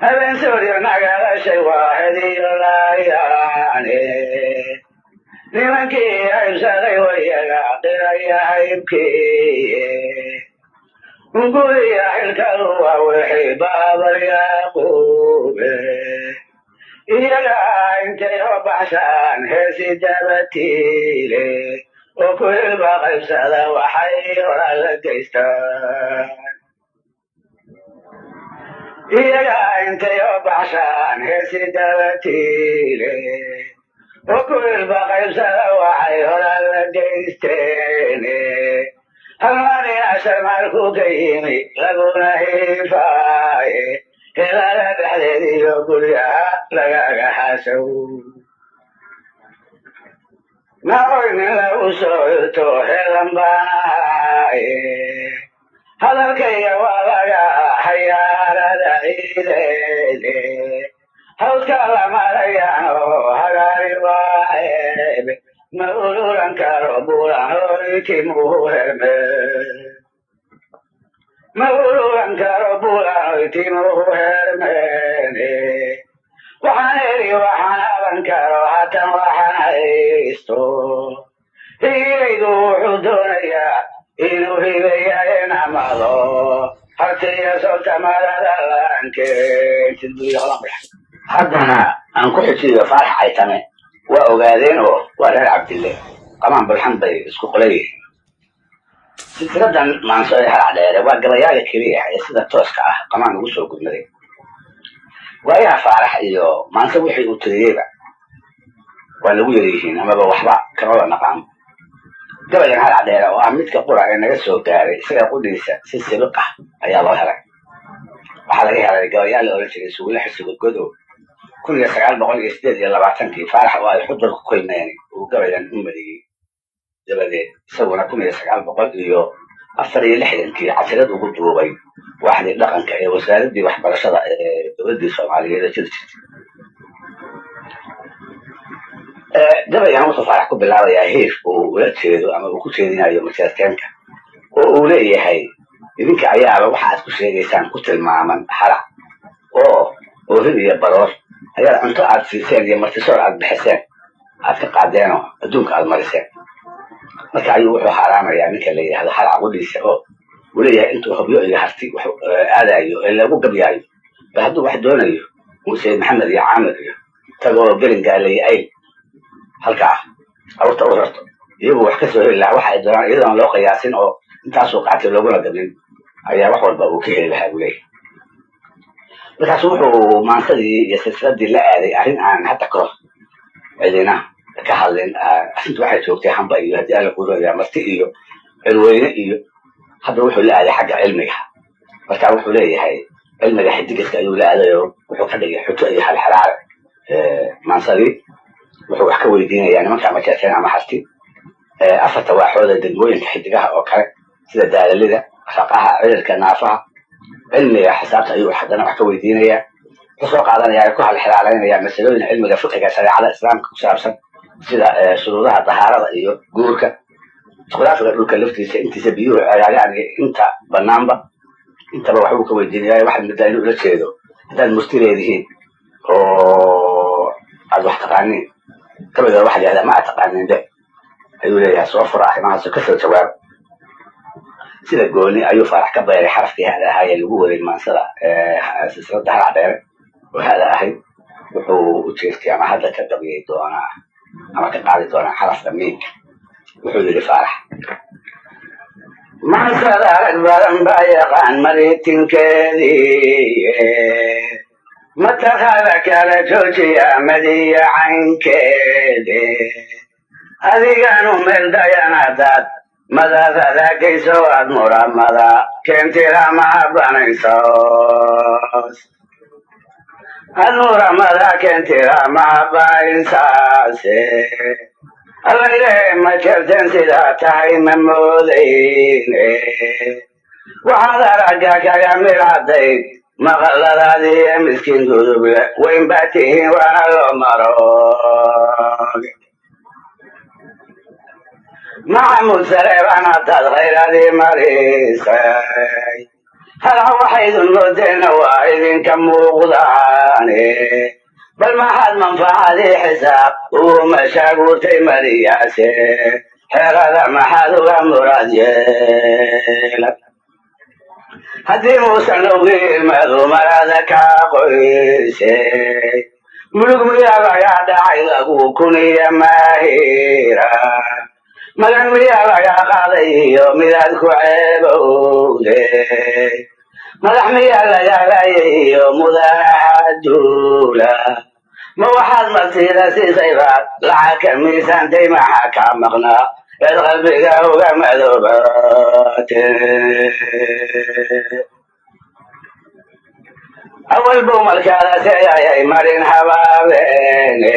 Habeen sooryo nagalashay waa hadiyo laayaane, nimankii aybsaday wayaga qiraya aybkii, guriya xilkaalu waa wixii baabad yaquube, iyaga intay hobaxshaan heesi dabatiile oo ku hilba qaybsada waxay hora la geystaan. Iyaga intay hobaxshaan heesi dabatiile oo ku hilba qaybsada waxay hora la geysteen, halmaanina sharmaalku ka yimi laguna hiifaaye, helada dhexdeed iyo guryaha lagaga xasow. Naoy nin lagu soo hirto helan baanahaye, hadalkayga waa laga xayaarada ciideede, hawdka la marayaano hagaari waa ceebe, ma ururan karo buuranoytimuhu herme, ma ururan karo buuranoytimuhu hermeene. Waxaan eri waxaan aban karo hatan waxaan haysto, higaygu wuxuu doonayaa inuu hibayayen amado hartiya solta marada laankeentid." Haddana aan ku xujiyo Faarax Caytame. Waa ogaadeen oo waa reer Cabdille, Qamaan Bulxan bay isku qola yihiin. Silsiladan maanso ee Halac Dheere waa gabayaaga keliya ee sida tooska ah Qamaan ugu soo gudmaday. Waayaha Faarax iyo maanse wixii uu tiriyeyba waa lagu yaryihiin amaba waxba kamaba naqaan. Gabaygan Halac Dheere oo ah midka qura ee naga soo gaaray isaga qudhiisa si sibiq ah ayaa loo helay. Waxaa laga helay gabayaal la odhan jiray Sugulle Xisi Godgodow 1928-kii Faarax oo ay Xudur ku kulmeen uu gabaygan u mariyey. Dabadeed isaguna 1964-kii casirad ugu duubay waaxdii dhaqanka ee wasaaraddii waxbarashada ee dowladdii Soomaaliyeed ee jiri jirtay. Gabaygan wuxuu Faarax ku bilaabayaa hiif uu ula jeedo ama uu ku jeedinayo majeerteenka oo uu leeyahay: idinka ayaaba waxa aad ku sheegaysaan ku tilmaaman halac oo oohin iyo baroor ayaad cunto aad siiseen iyo martisoor aad bixiseen aad ka qaadeenoo adduunka aad mariseen. Marka ayuu wuxuu xaaraamayaa ninka la yidhahdo halac qudhiisa oo uu leeyahay intuu hobyo iyo harti wax aadayo ee lagu gabyaayo ba hadduu wax doonayo Muuse Maxamed iyo Caamir iyo tagoo gelin gaalay ayl halkaa awrta u rarto, iyagu wax kasoo heli lahaa waxa ay doonaan, iyadoon loo qiyaasin oo intaasuu qaatay looguna gabin ayaa wax walba uu ka heli lahaa, buu leeyahay. Markaasu wuxuu maansadii iyo silsiladii la aaday arrin aan hadda kahor cidina ka hadlin. Arrintu waxay joogtay hamba iyo haddii alla kuuraya marti iyo cilweyne iyo hadda wuxuu la aaday xagga cilmiga. Marka wuxuu leeyahay cilmiga xidigiska ayuu la aaday oo wuxuu ka dhigay xujo iyo halxiraare maansadii. Wuxuu wax ka weydiinayaa nimanka majeerteen ama harti afarta waaxooda degmooyinka xidigaha oo kale, sida daalalida, raqaha, cirirka, naafaha. Cilmiga xisaabta ayuu haddana wax ka weydiinayaa. Wuxuu soo qaadanaya, ku halxilaalaynayaa masalooyin cilmiga fiqiga, shareecada Islaamka ku saabsan, sida shuruudaha dahaarada iyo guurka, juqraafiga dhulka laftiisa, intiisa biyuhu cagaagaan iyo inta banaanba, intaba waxbuu ka weydiinaya. Waxaad moodaa inuu ula jeedo, haddaad murti leedihiin oo aad wax taqaaniin, gabayga waxaad yahdaa ma aad taqaanin de, ayuu leeyahay. Soo fura arrimahaas, kasoo jawaab. Sida gooni ayuu Faarax ka bayray xarafkii hada ahaa ee lagu waday maansada silsilada Halac Dheere oo hada ahayd. Wuxuu u jeestay ama hadda ka gabiyay doonaa ama ka qaadi doonaa xarafka miinka. Wuxuu yidhi Faarax: maansada rag badan baa yaqaan maritinkeedii, mataqaana kala joojiya madiya caynkeede. Adiganu meel dayan haddaad madadada geyso, aad muramada keentira ma banayso, aad muramada keentira ma banaysaase. Allayle, ma jerteen sidaa tahay ma moodayne. Waxaad aragga kaga midhadayd maqaladaadii, miskiin guduble weyn baa tihiin, waana loo maro. Maxamud Sareebaan haddaad khayradii marisay, halac waxaydun moodeenna waa idinka muuqdaane. Bal maxaad manfacadii xisaab ugu mashaaguurtay mariyaase? Xeerada maxaad uga muraad yeela haddii muusan ogiilmadu marada kaa qoysay? Mulug miyaa lagaa dhacay lagu kuniya maahira? Magan miyaa lagaa qaaday iyo midaad ku ceebowday? Madax miyaa lagaa laayay iyo mudanaha duula? Ma waxaad martida siisay baad lacag ka miisaantay? Maxaa kaa maqnaa eed qalbiga uga madoobaate? Awal buu markaada seeyayay marin habaabeene.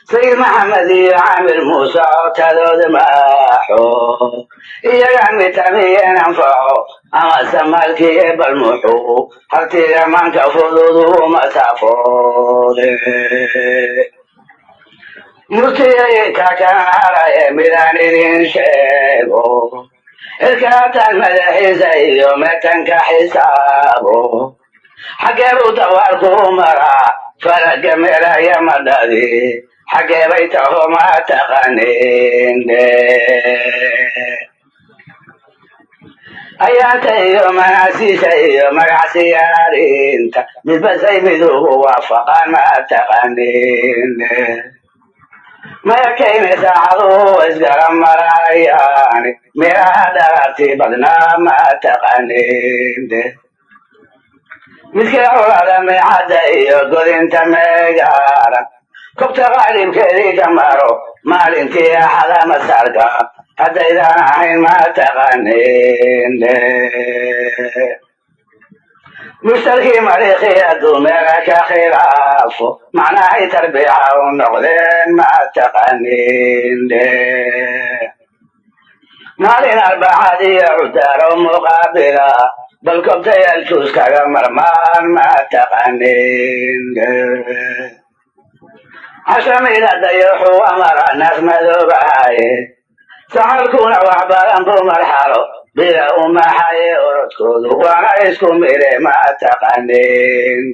Sayid Maxamed iyo Caamir Muuse codtadooda maaxo, iyaga mitamiyeen anfaco ama samaalkiye. Bal muxuu hartiga maanka fudud uma saafoode? Murtiyay kakan haraye midaan idin sheego: irkaataan madaxiisa iyo metanka xisaabo, xaggee buu dawaarku maraa? Faraga meelaya madhadi xaggee bay taho? Ma taqanin? Ayaanta iyo manaasiisha iyo magacsiyaarinta midbasay midugu waafaqaan, ma taqanin? Maya kayne saacaduhu isgara marayaani miraha dharaarti badnaa, ma taqanin? Midkii culada meecadda iyo godinta meegaaran, kobta qaalibkeedii ka maro maalintii Axada masarka, haddaydaan ahayn, ma taqanin? Mushtarkii mariikii hadduu meela ka khilaafo, macnahay tarbiica u noqdeen, ma taqanin? Maalin Arbacad iyo cudaaro muqaabila, bal kobtayaal juus kaga marmaan, ma taqanin? Cashamida dayaxu amara naas madoobahaye, saxalkuna wax badan buu marxalo bila umaxaye, orodkoodu waana isku mire, ma taqanin?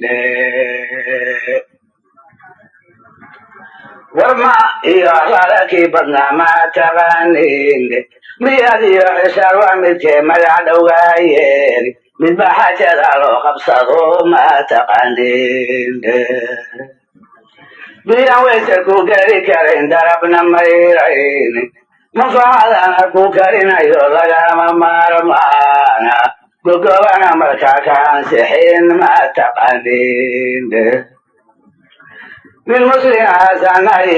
Warma iyo arladakii badnaa, ma taqanin? Miyad iyo xisaar waa midkee magac dhowgaayeen, midba xajada loo qabsado, ma taqanin? Biyaan wayse ku geli karin, darabna mayrayn, manfacadana ku karinayo lagama maarmaana, gogobana markaa ka ansixin, ma taqanin? Nin muslim aasanay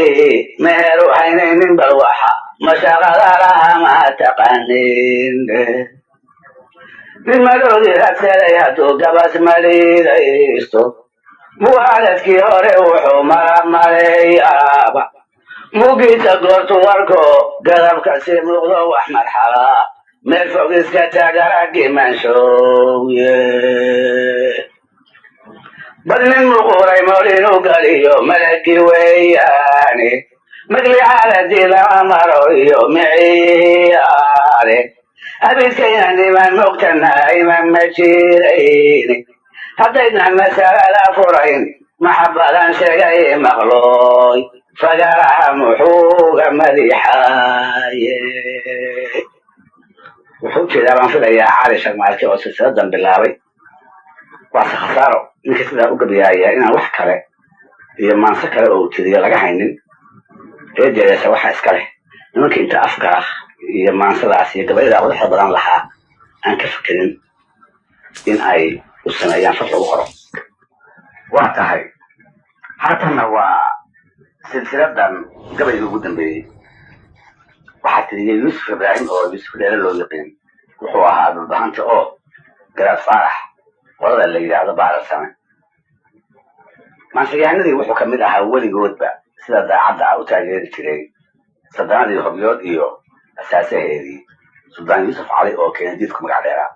meher u haynaynin, bal waxa mashaqada laha, ma taqanin? Nin madoodii radsaday hadduu gabas maliidaysto, muhaaladkii hore wuxuu malamaleeyaaba mugiisa goortu warko gadabka si muuqdo, wax marxala Meel fog iska taag araggi maanshowye. Bal nin muquuray mool inuu galiyo malagi weeyaane, maglicaaladii lama maro iyo miciyaale. Abidkayna niman mogtanahay ma jirayne, haddaynan masalada furayn maxabadan sheegay maqlooy, fagaraha muxuuga madiixaaye? Wuxuu ujeedaa baan filayaa Cali Sharmaarke oo silsiladan bilaabay. Waase khasaaro ninka sidaa u gabiyaaya inaan wax kale iyo maanso kale oo tiriyo laga haynin. Eedeedasa waxaa iska leh nimanka inta afka iyo maansadaas iyo gabayada quruxda badan lahaa aan ka fikirin in ay u sameeyaan far lagu qoro. Waa tahay, haatanna waa silsiladan gabayga ugu dambeeyey. Waxaa tiriyey Yuusuf Ibraahim oo Yuusuf Dheere loo yaqiin. Wuxuu ahaa Dhulbahanta oo Garaad Faarax qolada la yidhaahdo Baararsame. Maansayahanadii wuxuu ka mid ahaa weligoodba sida daacadda ah u taageeri jiray saldanadii Hobyood iyo asaasaheedii, Suldaan Yuusuf Cali oo Keenadiidku magac dheeraa.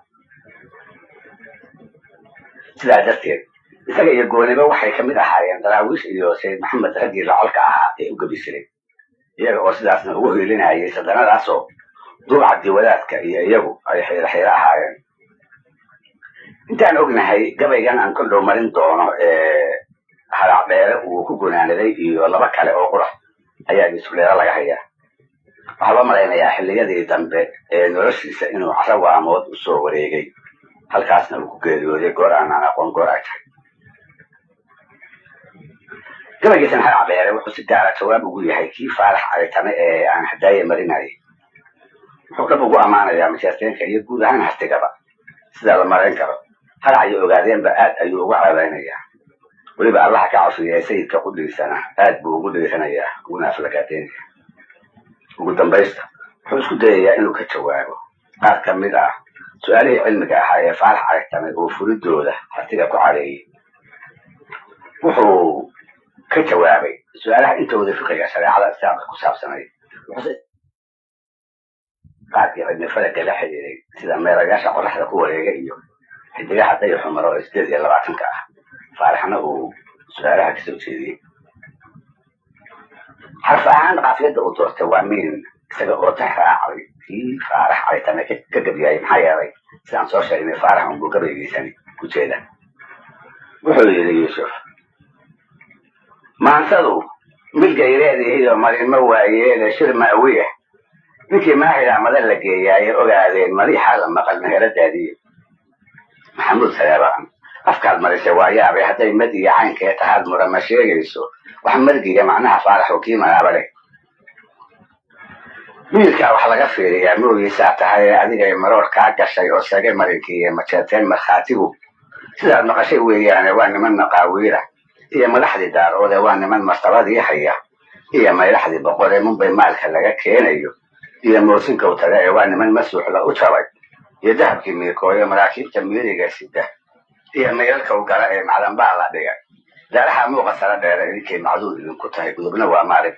Sidaa darteed isaga iyo Gooniba waxay ka mid ahaayeen Daraawiish iyo Sayid Maxamed raggii lacolka ahaa ee u gebi jiray, iyaga oo sidaasna ugu hiilinayay saldanadaasoo duubcadii wadaadka iyo iyagu ay xiiro xiiro ahaayeen. Intaan ognahay, gabaygan aan kol dhow marin doono ee Halac Dheere uu ku gunaanaday iyo laba kale oo qura ayaa Yuusuf Dheere laga hayaa. Waxaa loo malaynayaa xilliyadii dambe ee noloshiisa inuu carro Waamood u soo wareegay, halkaasna uu ku geeriyooday goor aanaan aqoon goor ay tahay. Gabaygiisan Halac Dheere wuxuu si gaara jawaab ugu yahay kii Faarax Caritame ee aan hadaaye marinayay. Wuxuu dhab ugu ammaanayaa Majeerteenka iyo guud ahaan Hartigaba sida la marayn karo. Halac iyo Ogaadeenba aad ayuu uga ceebeynayaa. Weliba Allaha ka cafiyay sayidka qudhiisana aad buu ugu dhiiranayaa, uguna aflagaadeynaya. Ugu dambaysta wuxuu isku dayayaa inuu ka jawaabo qaar ka mid ah su-aalihii cilmiga ahaa ee Faarax Caritame uu furidooda Hartiga ku careeyey. Wuxuu ka jawaabay su-aalaha intooda fiqiga shareecada Islaamka ku saabsanay, wuxuuse qaarkii cilmi falaga la xiriiray, sida meerayaasha qoraxda ku wareega iyo xidigaha dayaxu maro oo 28-ka ah, Faaraxna uu su-aalaha kasoo jeediyey. Xarf ahaan qaafiyadda uu doortay waa miin, isaga oo tixraacay kii Faarax Caritame ka gabyayay, maxaa yeelay sidaan soo sheegnay Faarax unbuu gabaygiisani ku jeeda. Wuxuu yidhi Yuusuf: maansadu milgay leedihiyo marimo waayeele shir ma'wiya, ninkii maahilaa madan la geeyaaye ogaadeen madiixaa la maqal meheradaadiye. Maxamuud Saleebaan afkaad marisay waa yaabay, hadday mad iyo caynkee tahaad murama sheegayso wax margiga macnaha Faarax oo kii manaaba leh. Wiilkaa wax laga fiiriyaa moogiisaa tahay ee adigay maroor kaa gashay oo sheegay marinkii iyo Majeerteen markhaatigu sidaad maqashay weeyaane, waa niman maqaawiira iyo madaxdii Daaroode, waa niman martabadii haya iyo maylaxdii boqoree Munbay maalka laga keenayo iyo moosinkow taga ee waa niman masuuxla u jabay iyo dahabkii miirkooyo maraakiibta miiriga sida iyo maylalkow gala ee macdanbaa la dhigay daaraha muuqa sare dheere. Idinkay macduur idinku tahay, gudubna waa maalin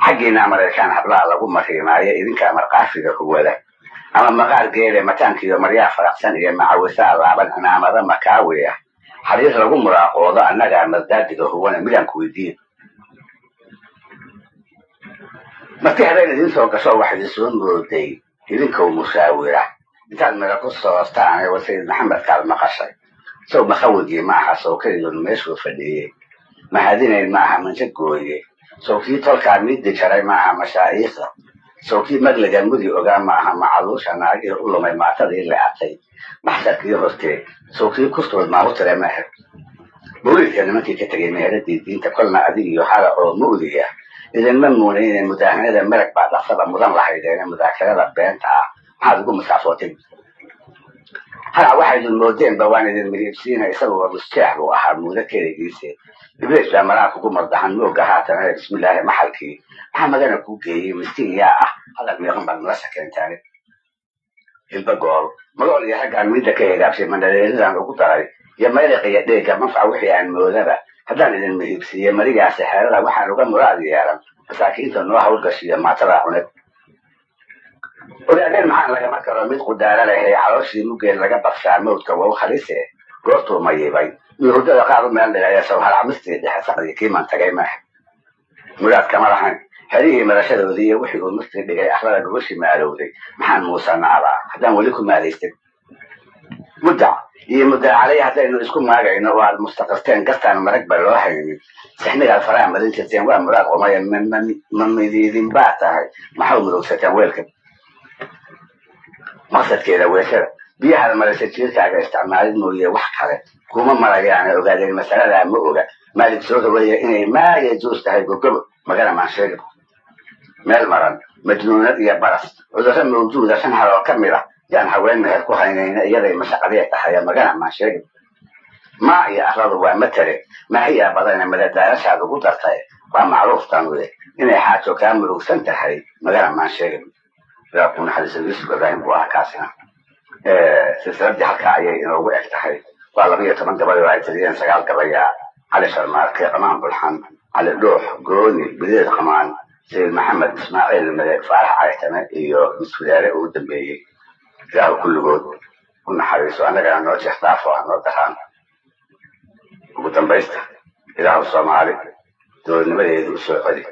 xaggiina Maraykaan hablaha lagu mariimaayo, idinkaa markaafiga huwada ama maqaar geele mataankiiyo maryaa faraqsan iyo macawisaa laaban cimaamada makaawi ah xariir lagu muraaqoodo, annagaa mardaadiga huwana. Midaan ku weydiiyo: marti habeen idin soo gasho wax idin soo mooday idinkow mushaawira intaad meel ku soostaan, war Sayid Maxamed kaad maqashay sow makhawigii ma aha? Sow keligood meeshuu fadhiyey mahadinayn ma aha? Manjo gooye sow kii tolkaa miidi jaray ma aha? Mashaa'iikhda sow kii magliga mudi ogaa ma aha? Macaluusha naagihii u lumay, maatadii leecatay maxsarkii hortee sow kii kustood maahu tire ma ahe? Mawlidka nimankii ka tegay meheradii diinta kolna adig iyo hala oo mu'diya idinma muunayne, mudaahanada marag baa dhaqsada mudan lahaydeene, mudaakarada beenta ah maxaad ugu masaafootay? Halac waxaa idin moodeenba waan idin midhiibsiina, isaguba musjeex buu ahaa muudo keligiise. Ibliis baa malaa kugu mardahan mooga haatan. Bismillaahi, maxalkii maxaa magana kuu geeyey? Miskiin yaa ah, hadal miiqan baad nolosha keentaane. Hilba gool magool iyo raggaan midda ka hegaabshay mandhaleeridan ugu daray iyo mayriq iyo dheega manfac wixii aan moodaba haddaan idin mihiibsiiye, marigaasi xeerada waxaan uga muraad yeelan masaakiinta noo hawlgashiyo maatada cuned. Ogaadeen maxaan lagama karo mid qudaara leh ee calooshii muggeed laga badshaa mawdka wow halise goortuu mayibay iyo hurdada qaar u meel dhigaya sawharcamistii dhexe saqdii kiiman tagay maaha muraad kama lahayn xerihii marashadoodii iyo wixii uu murtii dhigay akhlada gogashii maalowday. Maxaan muusanaabaa haddaan weli ku maadaystay muddac iyo muddacalay haddaynu isku maagayno oo aad mustaqirteen gastaan marag ba loo haynin sixnigaad faraha marin jirteen waa muraad qumaya ma midiidin baa tahay maxaa murugsateen weelka maqsadkeeda weeshada biyahaad maraysa jiirkaaga isticmaalid mooye wax kale kuma marayaana. Ogaadeen masaladaa ma oga maalig soo rogaya inay maaya juus tahay gogobo magana maan sheegin meel maran majnuunad iyo baras cudurro mawjuuda shan haloo ka mid ah yaan haween meher ku haynayna iyaday mashaqadee tahay magana maan sheegin maa iyo akhladu waa matale mahiyaa badane madadaalashaad ugu dartay waa macruuftan weye inay xaajo kaa murugsan tahay magana maan sheegin. Ilaa ku naxariista Yuusuf Ibraahim buu ahaa kaasina. Silsiladii halkaa ayay inoogu eg tahay. Waa 12 gabay oo ay tiriyeen 9 gabaya Cali Sharmaarke, Qamaan Bulxan, Cali Dhuux, Gooni Bideed, Qamaan Sayid Maxamed, Ismaaciil Maleeg, Faarax Caytame iyo Misfudaare ugu dambeeyey. Ilaahu kulligood u naxariiso, annagana noo jeexdaafo ah noo daraan. Ugu dambaysta, Ilaahu Soomaali dowladnimadeedu u soo celi,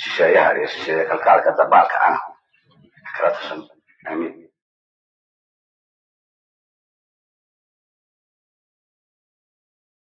shisheeyaha iyo shisheeye kalkaalka dabaalka ana kala tashan. Aamiin.